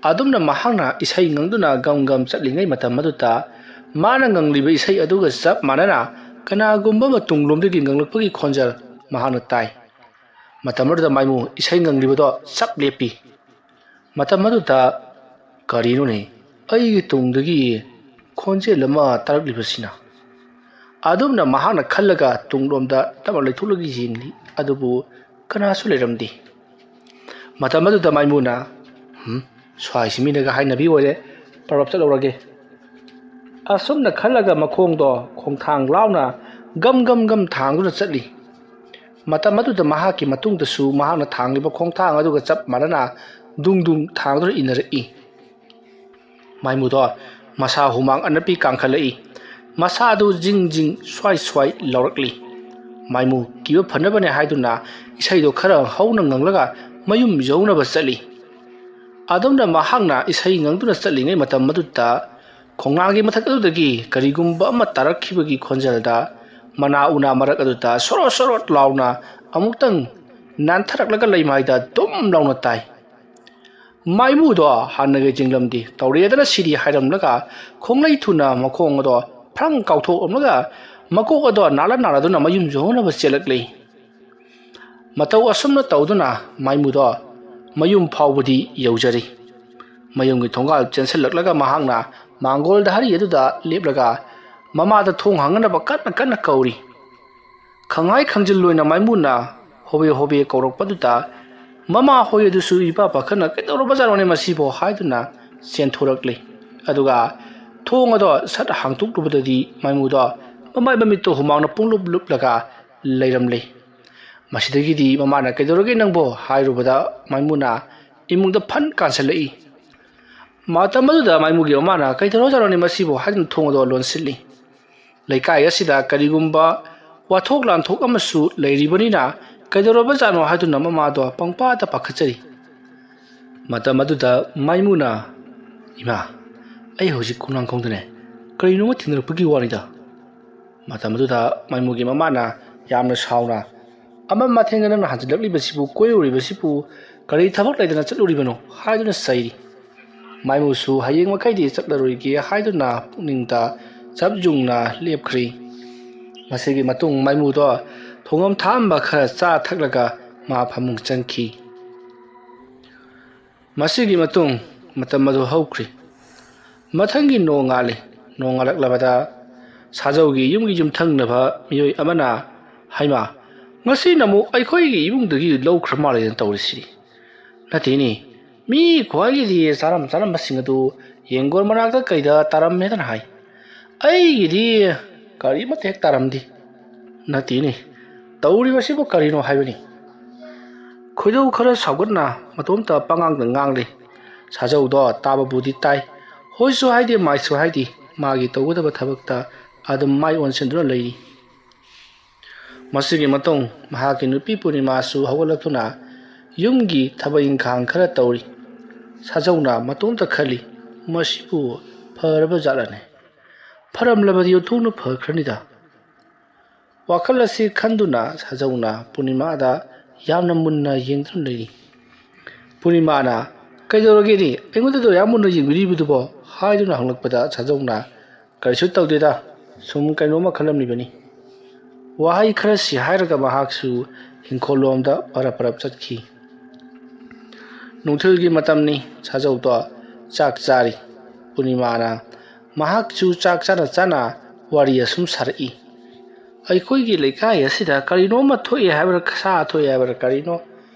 ꯑꯗꯨꯝꯅ ꯃꯍꯥꯛꯅ ꯏꯁꯩ ꯉꯪꯗꯨꯅ ꯒꯝ ꯒꯝ ꯆꯠꯂꯤꯉꯩ ꯃꯇꯝ ꯑꯗꯨꯗ, ꯃꯥꯅ ꯉꯪꯂꯤꯕ ꯏꯁꯩ ꯑꯗꯨꯒ ꯆꯞ ꯃꯥꯟꯅꯅ ꯀꯅꯥꯒꯨꯝꯕ ꯑꯃ ꯇꯨꯡꯂꯣꯝꯗꯒꯤ ꯉꯪꯂꯛꯄꯒꯤ ꯈꯣꯟꯖꯦꯜ ꯃꯍꯥꯛꯅ ꯇꯥꯏ꯫ ꯃꯇꯝ ꯑꯗꯨꯗ ꯃꯥꯏꯃꯨ ꯏꯁꯩ ꯉꯪꯂꯤꯕꯗꯣ ꯆꯞ ꯂꯦꯞꯄꯤ꯫ ꯃꯇꯝ ꯑꯗꯨꯗ, "ꯀꯔꯤꯅꯣꯅꯦ? ꯑꯩꯒꯤ ꯇꯨꯡꯗꯒꯤ ꯈꯣꯟꯖꯦꯜ ꯑꯃ ꯇꯥꯔꯛꯂꯤꯕꯁꯤꯅ?" ꯑꯗꯨꯝꯅ ꯃꯍꯥꯛꯅ ꯈꯜꯂꯒ ꯇꯨꯡꯂꯣꯝꯗ ꯇꯞꯅ ꯂꯩꯊꯣꯛꯂꯒ ꯌꯦꯡꯂꯤ, ꯑꯗꯨꯕꯨ ꯀꯅꯥꯁꯨ ꯂꯩꯔꯝꯗꯦ꯫ ꯃꯇꯝ ꯑꯗꯨꯗ ꯃꯥꯏꯃꯨꯅ, "ꯍꯝ, ꯁ꯭ꯋꯥꯏꯁꯤ ꯃꯤꯅꯒ ꯍꯥꯏꯅꯕꯤ ꯑꯣꯏꯔꯦ, ꯄꯔꯞ ꯆꯠꯍꯧꯔꯒꯦ"꯫ ꯑꯁꯨꯝꯅ ꯈꯜꯂꯒ ꯃꯈꯣꯡꯗꯣ ꯈꯣꯡꯊꯥꯡ ꯂꯥꯎꯅ ꯒꯝ ꯒꯝ ꯒꯝ ꯊꯥꯡꯗꯨꯅ ꯆꯠꯂꯤ꯫ ꯃꯇꯝ ꯑꯗꯨꯗ ꯃꯍꯥꯛꯀꯤ ꯃꯇꯨꯡꯗꯁꯨ ꯃꯍꯥꯛꯅ ꯊꯥꯡꯂꯤꯕ ꯈꯣꯡꯊꯥꯡ ꯑꯗꯨꯒ ꯆꯞ ꯃꯥꯟꯅꯅ ꯗꯨꯡ ꯗꯨꯡ ꯊꯥꯡꯗꯨꯅ ꯏꯟꯅꯔꯛꯏ꯫ ꯃꯥꯏꯃꯨꯗꯣ ꯃꯁꯥ ꯍꯨꯃꯥꯡ ꯑꯅꯞꯄꯤ ꯀꯥꯡꯈꯠꯂꯛꯏ꯫ ꯃꯁꯥ ꯑꯗꯨ ꯖꯤꯡ ꯖꯤꯡ ꯁ꯭ꯋꯥꯏ ꯁ꯭ꯋꯥꯏ ꯂꯥꯎꯔꯛꯂꯤ꯫ ꯃꯥꯏꯃꯨ ꯀꯤꯕ ꯐꯅꯕꯅꯦ ꯍꯥꯏꯗꯨꯅ ꯏꯁꯩꯗꯣ ꯈꯔ ꯍꯧꯅ ꯉꯪꯂꯒ ꯃꯌꯨꯝ ꯌꯧꯅꯕ ꯆꯠꯂꯤ꯫ ꯑꯗꯨꯝꯅ ꯃꯍꯥꯛꯅ ꯏꯁꯩ ꯉꯪꯗꯨꯅ ꯆꯠꯂꯤꯉꯩ ꯃꯇꯝ ꯑꯗꯨꯗ, ꯈꯣꯡꯅꯥꯡꯒꯤ ꯃꯊꯛ ꯑꯗꯨꯗꯒꯤ ꯀꯔꯤꯒꯨꯝꯕ ꯑꯃ ꯇꯥꯔꯛꯈꯤꯕꯒꯤ ꯈꯣꯟꯖꯦꯜꯗ ꯃꯅꯥ ꯎꯅꯥ ꯃꯔꯛ ꯑꯗꯨꯗ ꯁꯣꯔꯣꯠ ꯁꯣꯔꯣꯠ ꯂꯥꯎꯅ ꯑꯃꯨꯛꯇꯪ ꯅꯥꯟꯊꯔꯛꯂꯒ ꯂꯩꯃꯥꯏꯗ ꯗꯨꯝ ꯂꯥꯎꯅ ꯇꯥꯏ꯫ ꯃꯥꯏꯃꯨꯗꯣ ꯍꯥꯟꯅꯒ ꯌꯦꯡꯂꯝꯗꯦ, ꯇꯧꯔꯦꯗꯅ ꯁꯤꯗꯤ ꯍꯥꯏꯔꯝꯂꯒ ꯈꯣꯡꯂꯩ ꯊꯨꯅ ꯃꯈꯣꯡ ꯑꯗꯣ ꯐ꯭ꯔꯪ ꯀꯥꯎꯊꯣꯛꯂꯝꯂꯒ ꯃꯀꯣꯛ ꯑꯗꯣ ꯅꯥꯜꯂ ꯅꯥꯜꯂꯗꯨꯅ ꯃꯌꯨꯝ ꯌꯧꯅꯕ ꯆꯦꯜꯂꯛꯂꯤ꯫ ꯃꯇꯧ ꯑꯁꯨꯝꯅ ꯇꯧꯗꯨꯅ ꯃꯥꯏꯃꯨꯗꯣ ꯃꯌꯨꯝ ꯐꯥꯎꯕꯗꯤ ꯌꯧꯖꯔꯤ꯫ ꯃꯌꯨꯝꯒꯤ ꯊꯣꯡꯒꯥꯜ ꯆꯦꯟꯁꯤꯜꯂꯛꯂꯒ ꯃꯍꯥꯛꯅ ꯃꯥꯡꯒꯣꯜ ꯙꯥꯔꯤ ꯑꯗꯨꯗ ꯂꯦꯞꯂꯒ ꯃꯃꯥꯗ ꯊꯣꯡ ꯍꯥꯡꯅꯅꯕ ꯀꯟꯅ ꯀꯟꯅ ꯀꯧꯔꯤ꯫ ꯈꯪꯍꯥꯏ ꯈꯪꯖꯤꯜꯂꯣꯏꯅ ꯃꯥꯏꯃꯨꯅ ꯍꯣꯕꯦ ꯍꯣꯕꯦ ꯀꯧꯔꯛꯄꯗꯨꯗ ꯃꯃꯥ ꯍꯣꯏ ꯑꯗꯨꯁꯨ ꯏꯄꯥ ꯄꯥꯈꯠꯅ "ꯀꯩꯗꯧꯔꯕꯖꯥꯠꯅꯣꯅꯦ ꯃꯁꯤꯕꯣ?" ꯍꯥꯏꯗꯨꯅ ꯆꯦꯟꯊꯣꯔꯛꯂꯤ꯫ ꯑꯗꯨꯒ ꯊꯣꯡ ꯑꯗꯣ ꯁꯠ ꯍꯥꯡꯇꯣꯛꯂꯨꯕꯗꯗꯤ ꯃꯥꯏꯃꯨꯗꯣ ꯃꯃꯥꯏ ꯃꯃꯤꯠꯇꯣ ꯍꯨꯃꯥꯡꯅ ꯄꯨꯡꯂꯨꯞ ꯂꯨꯞꯂꯒ ꯂꯩꯔꯝꯂꯦ꯫ ꯃꯁꯤꯗꯒꯤꯗꯤ ꯃꯃꯥꯅ "ꯀꯩꯗꯧꯔꯒꯦ ꯅꯪꯕꯣ?" ꯍꯥꯏꯔꯨꯕꯗ ꯃꯥꯏꯃꯨꯅ ꯏꯃꯨꯡꯗ ꯐꯟ ꯀꯥꯟꯁꯤꯜꯂꯛꯏ꯫ ꯃꯇꯝ ꯑꯗꯨꯗ ꯃꯥꯏꯃꯨꯒꯤ ꯃꯃꯥꯅ "ꯀꯩꯗꯧꯔꯖꯥꯠꯅꯣꯅꯦ ꯃꯁꯤꯕꯨ?" ꯍꯥꯏꯗꯨꯅ ꯊꯣꯡ ꯑꯗꯣ ꯂꯣꯟꯁꯤꯜꯂꯤ꯫ ꯂꯩꯀꯥꯏ ꯑꯁꯤꯗ ꯀꯔꯤꯒꯨꯝꯕ ꯋꯥꯊꯣꯛ ꯂꯥꯟꯊꯣꯛ ꯑꯃꯁꯨ ꯂꯩꯔꯤꯕꯅꯤꯅ ꯀꯩꯗꯧꯔꯕꯖꯥꯠꯅꯣ ꯍꯥꯏꯗꯨꯅ ꯃꯃꯥꯗꯣ ꯄꯪꯄꯥꯗ ꯄꯥꯈꯠꯆꯔꯤ꯫ ꯃꯇꯝ ꯑꯗꯨꯗ ꯃꯥꯏꯃꯨꯅ, "ꯏꯃꯥ, ꯑꯩ ꯍꯧꯖꯤꯛ ꯈꯣꯡꯅꯥꯡꯈꯣꯡꯗꯅꯦ, ꯀꯔꯤꯅꯣꯃ ꯊꯦꯡꯅꯔꯛꯄꯒꯤ ꯋꯥꯅꯤꯗ"꯫ ꯃꯇꯝ ꯑꯗꯨꯗ ꯃꯥꯏꯃꯨꯒꯤ ꯃꯃꯥꯅ ꯌꯥꯝꯅ ꯁꯥꯎꯅ, "ꯑꯃ ꯃꯊꯦꯡꯅ ꯅꯪꯅ ꯍꯟꯖꯤꯜꯂꯛꯂꯤꯕꯁꯤꯕꯨ, ꯀꯣꯏꯔꯨꯔꯤꯕꯁꯤꯕꯨ ꯀꯔꯤ ꯊꯕꯛ ꯂꯩꯗꯅ ꯆꯠꯂꯨꯔꯤꯕꯅꯣ?" ꯍꯥꯏꯗꯨꯅ ꯆꯩꯔꯤ꯫ ꯃꯥꯏꯃꯨꯁꯨ ꯍꯌꯦꯡ ꯃꯈꯩꯗꯤ ꯆꯠꯂꯔꯣꯏꯒꯦ ꯍꯥꯏꯗꯨꯅ ꯄꯨꯛꯅꯤꯡꯗ ꯆꯞ ꯌꯨꯡꯅ ꯂꯦꯞꯈ꯭ꯔꯤ꯫ ꯃꯁꯤꯒꯤ ꯃꯇꯨꯡ ꯃꯥꯏꯃꯨꯗꯣ ꯊꯣꯡꯉꯝ ꯊꯥꯛꯑꯝꯕ ꯈꯔ ꯆꯥ ꯊꯛꯂꯒ ꯃꯥ ꯐꯃꯨꯡ ꯆꯪꯈꯤ꯫ ꯃꯁꯤꯒꯤ ꯃꯇꯨꯡ ꯃꯇꯝ ꯑꯗꯨ ꯍꯧꯈ꯭ꯔꯤ꯫ ꯃꯊꯪꯒꯤ ꯅꯣꯡ ꯉꯥꯜꯂꯤ꯫ ꯅꯣꯡ ꯉꯥꯜꯂꯛꯂꯕꯗ ꯁꯥꯖꯧꯒꯤ ꯌꯨꯝꯒꯤ ꯌꯨꯝꯊꯪꯅꯕ ꯃꯤꯑꯣꯏ ꯑꯃꯅ, "ꯍꯩꯃꯥ, ꯉꯁꯤꯅ ꯑꯃꯨꯛ ꯑꯩꯈꯣꯏꯒꯤ ꯏꯃꯨꯡꯗꯒꯤ ꯂꯧꯈ꯭ꯔ ꯃꯥꯜꯂꯦꯅ ꯇꯧꯔꯤꯁꯤ꯫ ꯅꯠꯇꯦꯅꯦ, ꯃꯤ ꯈ꯭ꯋꯥꯏꯒꯤꯗꯤ ꯆꯥꯔꯝ ꯆꯥꯔꯝꯕꯁꯤꯡ ꯑꯗꯨ ꯌꯦꯡꯒꯣꯜ ꯃꯅꯥꯛꯇ ꯀꯩꯗ ꯇꯥꯔꯝꯃꯦꯗꯅ ꯍꯥꯏ꯫ ꯑꯩꯒꯤꯗꯤ ꯀꯔꯤꯃꯠꯇ ꯍꯦꯛ ꯇꯥꯔꯝꯗꯦ꯫ ꯅꯠꯇꯦꯅꯦ, ꯇꯧꯔꯤꯕꯁꯤꯕꯨ ꯀꯔꯤꯅꯣ ꯍꯥꯏꯕꯅꯤ?" ꯈꯣꯏꯗꯧ ꯈꯔ ꯁꯥꯎꯒꯠꯅ ꯃꯇꯣꯝꯇ ꯄꯉꯥꯡꯗ ꯉꯥꯡꯂꯤ꯫ ꯁꯥꯖꯧꯗꯣ ꯇꯥꯕꯕꯨꯗꯤ ꯇꯥꯏ, ꯍꯣꯏꯁꯨ ꯍꯥꯏꯗꯦ, ꯃꯥꯏꯁꯨ ꯍꯥꯏꯗꯦ, ꯃꯥꯒꯤ ꯇꯧꯒꯗꯕ ꯊꯕꯛꯇ ꯑꯗꯨꯝ ꯃꯥꯏ ꯑꯣꯟꯁꯤꯟꯗꯨꯅ ꯂꯩꯔꯤ꯫ ꯃꯁꯤꯒꯤ ꯃꯇꯨꯡ ꯃꯍꯥꯛꯀꯤ ꯅꯨꯄꯤ ꯄꯨꯔꯅꯤꯃꯥꯁꯨ ꯍꯧꯒꯠꯂꯛꯇꯨꯅ ꯌꯨꯝꯒꯤ ꯊꯕꯛ ꯏꯪꯈꯥꯡ ꯈꯔ ꯇꯧꯔꯤ꯫ ꯁꯥꯖꯧꯅ ꯃꯇꯣꯝꯇ ꯈꯜꯂꯤ, "ꯃꯁꯤꯕꯨ ꯐꯔꯕ ꯖꯥꯠꯂꯅꯦ? ꯐꯔꯝꯂꯕꯗꯤ ꯑꯣꯟꯊꯣꯛꯅ ꯐꯈ꯭ꯔꯅꯤꯗ"꯫ ꯋꯥꯈꯜ ꯑꯁꯤ ꯈꯟꯗꯨꯅ ꯁꯥꯖꯧꯅ ꯄꯨꯔꯅꯤꯃꯥꯗ ꯌꯥꯝꯅ ꯃꯨꯟꯅ ꯌꯦꯡꯗꯨꯅ ꯂꯩꯔꯤ꯫ ꯄꯨꯔꯅꯤꯃꯥꯅ, "ꯀꯩꯗꯧꯔꯒꯦꯅꯦ, ꯑꯩꯉꯣꯟꯗ ꯌꯥꯝ ꯃꯨꯟꯅ ꯌꯦꯡꯕꯤꯔꯤꯕꯗꯨꯕꯣ?" ꯍꯥꯏꯗꯨꯅ ꯍꯪꯂꯛꯄꯗ ꯁꯥꯖꯧꯅ, "ꯀꯔꯤꯁꯨ ꯇꯧꯗꯦꯗ, ꯁꯨꯝ ꯀꯩꯅꯣꯝꯃ ꯈꯜꯂꯝꯃꯤꯕꯅꯤ"꯫ ꯋꯥꯍꯩ ꯈꯔꯁꯤ ꯍꯥꯏꯔꯒ ꯃꯍꯥꯛꯁꯨ ꯏꯪꯈꯣꯜꯂꯣꯝꯗ ꯄꯔꯞ ꯄꯔꯞ ꯆꯠꯈꯤ꯫ ꯅꯨꯡꯊꯤꯜꯒꯤ ꯃꯇꯝꯅꯤ꯫ ꯁꯥꯖꯧꯗꯣ ꯆꯥꯛ ꯆꯥꯔꯤ꯫ ꯄꯨꯔꯅꯤꯃꯥꯅ ꯃꯍꯥꯛꯁꯨ ꯆꯥꯛ ꯆꯥꯅ ꯆꯥꯅ ꯋꯥꯔꯤ ꯑꯁꯨꯝ ꯁꯥꯔꯛꯏ꯫ "ꯑꯩꯈꯣꯏꯒꯤ ꯂꯩꯀꯥꯏ ꯑꯁꯤꯗ ꯀꯔꯤꯅꯣꯝꯃ ꯊꯣꯛꯑꯦ ꯍꯥꯏꯕ꯭ꯔꯥ, ꯁꯥ ꯊꯣꯛꯑꯦ ꯍꯥꯏꯕ꯭ꯔꯥ ꯀꯔꯤꯅꯣ?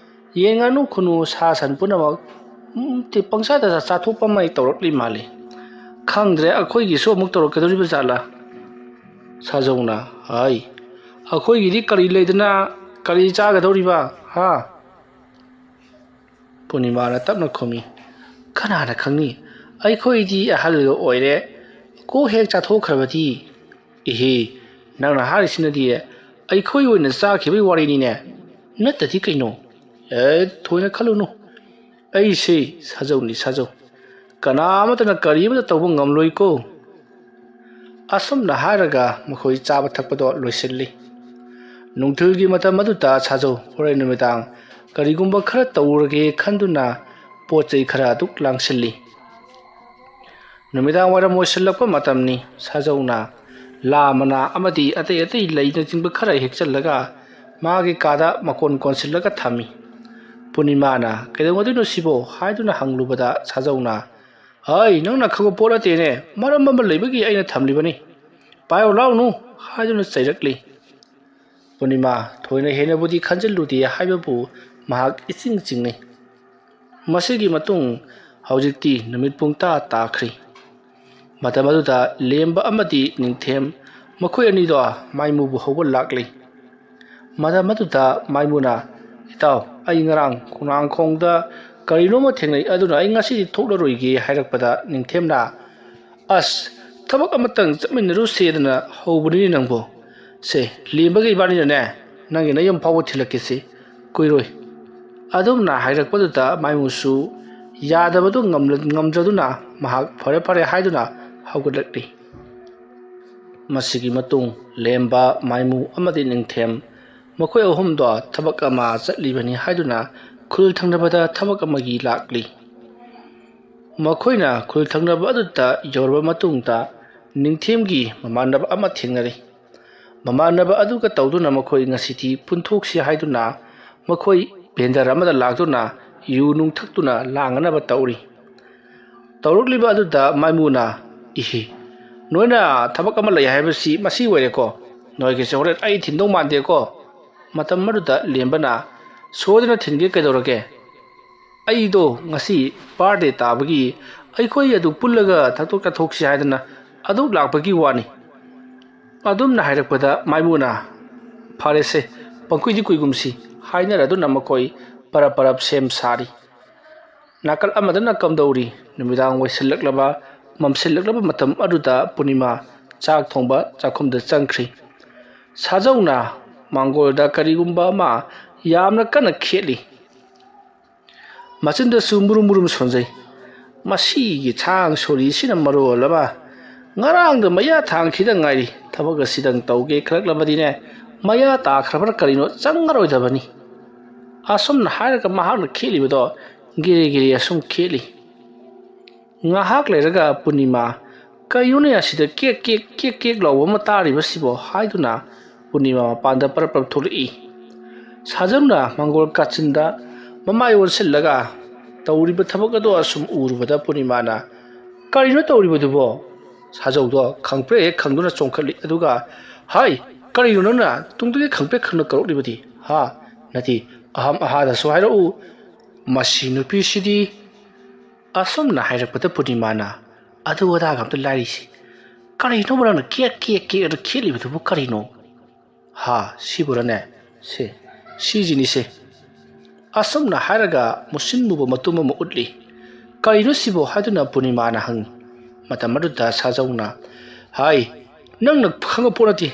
ꯌꯦꯟ, ꯉꯥꯅꯨ, ꯈꯨꯅꯨ, ꯁꯥ ꯁꯟ ꯄꯨꯝꯅꯃꯛ, ꯎꯝ, ꯇꯤ-, ꯄꯪꯆꯥꯗ ꯆꯥꯊꯣꯛꯄ ꯑꯃ ꯇꯧꯔꯛꯂꯤ ꯃꯥꯜꯂꯤ꯫ ꯈꯪꯗ꯭ꯔꯦ, ꯑꯩꯈꯣꯏꯒꯤꯁꯨ ꯑꯃꯨꯛ ꯇꯧꯔꯛꯀꯗꯧꯔꯤꯕ ꯖꯥꯠꯂꯥ?" ꯁꯥꯖꯧꯅ, "ꯍꯥꯏ, ꯑꯩꯈꯣꯏꯒꯤꯗꯤ ꯀꯔꯤ ꯂꯩꯗꯅ, ꯀꯔꯤ ꯆꯥꯒꯗꯧꯔꯤꯕ, ꯍꯥ?" ꯄꯨꯔꯅꯤꯃꯥꯅ ꯇꯞꯅ ꯈꯨꯝꯃꯤ, "ꯀꯅꯥꯅ ꯈꯪꯅꯤ? ꯑꯩꯈꯣꯏꯗꯤ ꯑꯍꯜꯒ ꯑꯣꯏꯔꯦ, ꯀꯣꯛ ꯍꯦꯛ ꯆꯥꯊꯣꯛꯈ꯭ꯔꯕꯗꯤ"꯫ "ꯏꯍꯦ, ꯅꯪꯅ ꯍꯥꯏꯔꯤꯁꯤꯅꯗꯤ ꯑꯩꯈꯣꯏ ꯑꯣꯏꯅ ꯆꯥꯈꯤꯕꯒꯤ ꯋꯥꯔꯤꯅꯤꯅꯦ꯫ ꯅꯠꯇꯗꯤ ꯀꯩꯅꯣ? ꯑꯦ, ꯊꯣꯏꯅ ꯈꯜꯂꯨꯅꯨ꯫ ꯑꯩꯁꯦ ꯁꯥꯖꯧꯅꯤ, ꯁꯥꯖꯧ꯫ ꯀꯅꯥ ꯑꯃꯠꯇꯅ ꯀꯔꯤ ꯑꯃꯠꯇ ꯇꯧꯕ ꯉꯝꯂꯣꯏꯀꯣ"꯫ ꯑꯁꯨꯝꯅ ꯍꯥꯏꯔꯒ ꯃꯈꯣꯏ ꯆꯥꯕ ꯊꯛꯄꯗꯣ ꯂꯣꯏꯁꯤꯜꯂꯤ꯫ ꯅꯨꯡꯊꯤꯜꯒꯤ ꯃꯇꯝ ꯑꯗꯨꯗ ꯁꯥꯖꯧ ꯍꯣꯔꯦꯟ ꯅꯨꯃꯤꯗꯥꯡ ꯀꯔꯤꯒꯨꯝꯕ ꯈꯔ ꯇꯧꯔꯒꯦ ꯈꯟꯗꯨꯅ ꯄꯣꯠ ꯆꯩ ꯈꯔ ꯑꯗꯨꯛ ꯂꯥꯡꯁꯤꯜꯂꯤ꯫ ꯅꯨꯃꯤꯗꯥꯡ ꯋꯥꯏꯔꯝ ꯑꯣꯏꯁꯤꯜꯂꯛꯄ ꯃꯇꯝꯅꯤ꯫ ꯁꯥꯖꯧꯅ ꯂꯥ ꯃꯅꯥ ꯑꯃꯗꯤ ꯑꯇꯩ ꯑꯇꯩ ꯂꯩꯅꯆꯤꯡꯕ ꯈꯔ ꯍꯦꯛꯆꯜꯂꯒ ꯃꯥꯒꯤ ꯀꯥꯗ ꯃꯀꯣꯟ ꯀꯣꯟꯁꯤꯜꯂꯒ ꯊꯝꯃꯤ꯫ ꯄꯨꯔꯅꯤꯃꯥꯅ, "ꯀꯩꯗꯧꯉꯩꯗꯣꯏꯅꯣ ꯁꯤꯕꯣ?" ꯍꯥꯏꯗꯨꯅ ꯍꯪꯂꯨꯕꯗ ꯁꯥꯖꯧꯅ, "ꯍꯩ, ꯅꯪꯅ ꯈꯪꯕ ꯄꯣꯠ ꯅꯠꯇꯦꯅꯦ, ꯃꯔꯝ ꯑꯃ ꯂꯩꯕꯒꯤ ꯑꯩꯅ ꯊꯝꯂꯤꯕꯅꯤ, ꯄꯥꯏꯌꯣ ꯂꯥꯎꯅꯨ" ꯍꯥꯏꯗꯨꯅ ꯆꯩꯔꯛꯂꯤ꯫ ꯄꯨꯔꯅꯤꯃꯥ ꯊꯣꯏꯅ ꯍꯦꯟꯅꯕꯨꯗꯤ ꯈꯟꯖꯤꯜꯂꯨꯗꯦ ꯍꯥꯏꯕꯕꯨ ꯃꯍꯥꯛ ꯏꯆꯤꯡ ꯆꯤꯡꯅꯩ꯫ ꯃꯁꯤꯒꯤ ꯃꯇꯨꯡ ꯍꯧꯖꯤꯛꯇꯤ ꯅꯨꯃꯤꯠ ꯄꯨꯡꯇꯥ ꯇꯥꯈ꯭ꯔꯤ꯫ ꯃꯇꯝ ꯑꯗꯨꯗ ꯂꯦꯝꯕ ꯑꯃꯗꯤ ꯅꯤꯡꯊꯦꯝ ꯃꯈꯣꯏ ꯑꯅꯤꯗꯣ ꯃꯥꯏꯃꯨꯕꯨ ꯍꯧꯕ ꯂꯥꯛꯂꯤ꯫ ꯃꯇꯝ ꯑꯗꯨꯗ ꯃꯥꯏꯃꯨꯅ, "ꯏꯇꯥꯎ, ꯑꯩ ꯉꯔꯥꯡ ꯈꯣꯡꯅꯥꯡꯈꯣꯡꯗ ꯀꯔꯤꯅꯣꯃ ꯊꯦꯡꯅꯩ, ꯑꯗꯨꯅ ꯑꯩ ꯉꯁꯤꯗꯤ ꯊꯣꯛꯂꯔꯣꯏꯒꯦ" ꯍꯥꯏꯔꯛꯄꯗ ꯅꯤꯡꯊꯦꯝꯅ, "ꯑꯁ, ꯊꯕꯛ ꯑꯃꯇꯪ ꯆꯠꯃꯤꯟꯅꯔꯨꯁꯦꯗꯅ ꯍꯧꯕꯅꯤꯅꯦ ꯅꯪꯕꯨ꯫ ꯁꯦ, ꯂꯦꯝꯕꯒ ꯏꯕꯥꯅꯤꯅꯅꯦ, ꯅꯪꯒꯤ ꯅꯌꯨꯝ ꯐꯥꯎꯕ ꯊꯤꯜꯂꯛꯀꯦꯁꯤ, ꯀꯨꯏꯔꯣꯏ"꯫ ꯑꯗꯨꯝꯅ ꯍꯥꯏꯔꯛꯄꯗꯨꯗ ꯃꯥꯏꯃꯨꯁꯨ ꯌꯥꯗꯕꯗꯨ ꯉꯝꯂ-, ꯉꯝꯗ꯭ꯔꯗꯨꯅ ꯃꯍꯥꯛ "ꯐꯔꯦ, ꯐꯔꯦ" ꯍꯥꯏꯗꯨꯅ ꯍꯧꯒꯠꯂꯛꯂꯤ꯫ ꯃꯁꯤꯒꯤ ꯃꯇꯨꯡ ꯂꯦꯝꯕ, ꯃꯥꯏꯃꯨ ꯑꯃꯗꯤ ꯅꯤꯡꯊꯦꯝ ꯃꯈꯣꯏ ꯑꯍꯨꯝꯗꯣ ꯊꯕꯛ ꯑꯃ ꯆꯠꯂꯤꯕꯅꯤ ꯍꯥꯏꯗꯨꯅ ꯈꯨꯜ ꯊꯪꯅꯕꯗ ꯊꯕꯛ ꯑꯃꯒꯤ ꯂꯥꯛꯂꯤ꯫ ꯃꯈꯣꯏꯅ ꯈꯨꯜ ꯊꯪꯅꯕ ꯑꯗꯨꯗ ꯌꯧꯔꯕ ꯃꯇꯨꯡꯗ ꯅꯤꯡꯊꯦꯝꯒꯤ ꯃꯃꯥꯟꯅꯕ ꯑꯃ ꯊꯦꯡꯅꯔꯤ꯫ ꯃꯃꯥꯟꯅꯕ ꯑꯗꯨꯒ ꯇꯧꯗꯨꯅ ꯃꯈꯣꯏ ꯉꯁꯤꯗꯤ ꯄꯨꯟꯊꯣꯛꯁꯤ ꯍꯥꯏꯗꯨꯅ ꯃꯈꯣꯏ ꯚꯦꯟꯗꯔ ꯑꯃꯗ ꯂꯥꯛꯇꯨꯅ ꯌꯨ ꯅꯨꯡ ꯊꯛꯇꯨꯅ ꯂꯥꯡꯅꯅꯕ ꯇꯧꯔꯤ꯫ ꯇꯧꯔꯛꯂꯤꯕ ꯑꯗꯨꯗ ꯃꯥꯏꯃꯨꯅ, "ꯏꯍꯤ, ꯅꯣꯏꯅ ꯊꯕꯛ ꯑꯃ ꯂꯩ ꯍꯥꯏꯕꯁꯤ ꯃꯁꯤ ꯑꯣꯏꯔꯦꯀꯣ꯫ ꯅꯣꯏꯒꯤꯁꯦ ꯍꯣꯔꯦꯟ ꯑꯩ ꯊꯤꯟꯗꯧ ꯃꯥꯟꯗꯦꯀꯣ"꯫ ꯃꯇꯝ ꯑꯗꯨꯗ ꯂꯦꯝꯕꯅ, "ꯁꯣꯏꯗꯅ ꯊꯤꯟꯒꯦ, ꯀꯩꯗꯧꯔꯒꯦ? ꯑꯩꯗꯣ ꯉꯁꯤ ꯕꯥꯔꯗꯦ ꯇꯥꯕꯒꯤ ꯑꯩꯈꯣꯏ ꯑꯗꯨ ꯄꯨꯜꯂꯒ ꯊꯛꯇꯣꯛ ꯆꯥꯊꯣꯛꯁꯤ ꯍꯥꯏꯗꯅ ꯑꯗꯨꯛ ꯂꯥꯛꯄꯒꯤ ꯋꯥꯅꯤ"꯫ ꯑꯗꯨꯝꯅ ꯍꯥꯏꯔꯛꯄꯗ ꯃꯥꯏꯃꯨꯅ, "ꯐꯔꯦꯁꯦ, ꯄꯪꯀꯨꯏꯗꯤ ꯀꯨꯏꯒꯨꯝꯁꯤ" ꯍꯥꯏꯅꯔꯗꯨꯅ ꯃꯈꯣꯏ ꯄꯔꯞ ꯄꯔꯞ ꯁꯦꯝ ꯁꯥꯔꯤ꯫ ꯅꯥꯀꯜ ꯑꯃꯗꯅ ꯀꯝꯗꯧꯔꯤ? ꯅꯨꯃꯤꯗꯥꯡ ꯑꯣꯏꯁꯤꯜꯂꯛꯂꯕ, ꯃꯝꯁꯤꯜꯂꯛꯂꯕ ꯃꯇꯝ ꯑꯗꯨꯗ ꯄꯨꯔꯅꯤꯃꯥ ꯆꯥꯛ ꯊꯣꯡꯕ ꯆꯥꯛꯈꯨꯝꯗ ꯆꯪꯈ꯭ꯔꯤ꯫ ꯁꯥꯖꯧꯅ ꯃꯥꯡꯒꯣꯜꯗ ꯀꯔꯤꯒꯨꯝꯕ ꯑꯃ ꯌꯥꯝꯅ ꯀꯟꯅ ꯈꯦꯠꯂꯤ꯫ ꯃꯆꯤꯟꯗꯁꯨ ꯃꯨꯔꯨꯝ ꯃꯨꯔꯨꯝ ꯁꯣꯟꯖꯩ꯫ ꯃꯁꯤꯒꯤ ꯊꯥꯡ ꯁꯣꯔꯤꯁꯤꯅ ꯃꯔꯣꯜ ꯑꯃ ꯉꯔꯥꯡꯗ ꯃꯌꯥ ꯊꯥꯡꯈꯤꯗ ꯉꯥꯏꯔꯤ꯫ ꯊꯕꯛ ꯑꯁꯤꯗꯪ ꯇꯧꯒꯦ ꯈꯜꯂꯛꯂꯕꯗꯤꯅꯦ, ꯃꯌꯥ ꯇꯥꯈ꯭ꯔꯕ꯭ꯔꯥ ꯀꯔꯤꯅꯣ, ꯆꯪꯉꯔꯣꯏꯗꯕꯅꯤ꯫ ꯑꯁꯨꯝꯅ ꯍꯥꯏꯔꯒ ꯃꯍꯥꯛꯅ ꯈꯦꯠꯂꯤꯕꯗꯣ ꯒꯤꯔꯤ ꯒꯤꯔꯤ ꯑꯁꯨꯝ ꯈꯦꯠꯂꯤ꯫ ꯉꯥꯏꯍꯥꯛ ꯂꯩꯔꯒ ꯄꯨꯔꯅꯤꯃꯥ, "ꯀꯩꯅꯣꯅꯦ ꯑꯁꯤꯗ ꯀꯦꯛ ꯀꯦꯛ ꯀꯦꯛ ꯀꯦꯛ ꯂꯥꯎꯕ ꯑꯃ ꯇꯥꯔꯤꯕꯁꯤꯕꯣ?" ꯍꯥꯏꯗꯨꯅ ꯄꯨꯔꯅꯤꯃꯥ ꯃꯄꯥꯟꯗ ꯄꯔꯞ ꯄꯔꯞ ꯊꯣꯛꯂꯛꯏ꯫ ꯁꯥꯖꯧꯅ ꯃꯪꯒꯣꯜ ꯀꯥꯆꯤꯟꯗ ꯃꯃꯥꯏ ꯑꯣꯟꯁꯤꯜꯂꯒ ꯇꯧꯔꯤꯕ ꯊꯕꯛ ꯑꯗꯣ ꯑꯁꯨꯝ ꯎꯔꯨꯕꯗ ꯄꯨꯔꯅꯤꯃꯥꯅ, "ꯀꯔꯤꯅꯣ ꯇꯧꯔꯤꯕꯗꯨꯕꯣ?" ꯁꯥꯖꯧꯗꯣ ꯈꯪꯄ꯭ꯔꯦꯛ ꯍꯦꯛ ꯈꯪꯗꯨꯅ ꯆꯣꯡꯈꯠꯂꯤ꯫ ꯑꯗꯨꯒ, "ꯍꯥꯏ, ꯀꯔꯤꯅꯣ ꯅꯪꯅ ꯇꯨꯡꯗꯒꯤ ꯈꯪꯄ꯭ꯔꯦꯛ ꯈꯪꯅ ꯀꯧꯔꯛꯂꯤꯕꯗꯤ? ꯍꯥ? ꯅꯠꯇꯦ, ꯑꯍꯝ ꯑꯍꯥꯗꯁꯨ ꯍꯥꯏꯔꯛꯎ꯫ ꯃꯁꯤ ꯅꯨꯄꯤꯁꯤꯗꯤ!" ꯑꯁꯨꯝꯅ ꯍꯥꯏꯔꯛꯄꯗ ꯄꯨꯔꯅꯤꯃꯥꯅ ꯑꯗꯨ ꯑꯗꯥꯒ ꯑꯝꯇ ꯂꯥꯏꯔꯤꯁꯤ, "ꯀꯔꯤꯅꯣꯕ ꯅꯪꯅ ꯀꯦꯛ ꯀꯦꯛ ꯀꯦꯛ ꯑꯗꯨ ꯈꯦꯠꯂꯤꯕꯗꯨꯕꯨ ꯀꯔꯤꯅꯣ? ꯍꯥ, ꯁꯤꯕꯨꯔꯅꯦ? ꯁꯦ, ꯁꯤꯁꯤꯅꯤꯁꯦ"꯫ ꯑꯁꯨꯝꯅ ꯍꯥꯏꯔꯒ ꯃꯨꯁꯤꯟ ꯃꯨꯕ ꯃꯇꯨꯝ ꯑꯃ ꯎꯠꯂꯤ꯫ "ꯀꯔꯤꯅꯣ ꯁꯤꯕꯣ?" ꯍꯥꯏꯗꯨꯅ ꯄꯨꯔꯅꯤꯃꯥꯅ ꯍꯪꯉꯤ꯫ ꯃꯇꯝ ꯑꯗꯨꯗ ꯁꯥꯖꯧꯅ, "ꯍꯥꯏ, ꯅꯪꯅ ꯈꯪꯕ ꯄꯣꯠ ꯅꯠꯇꯦ꯫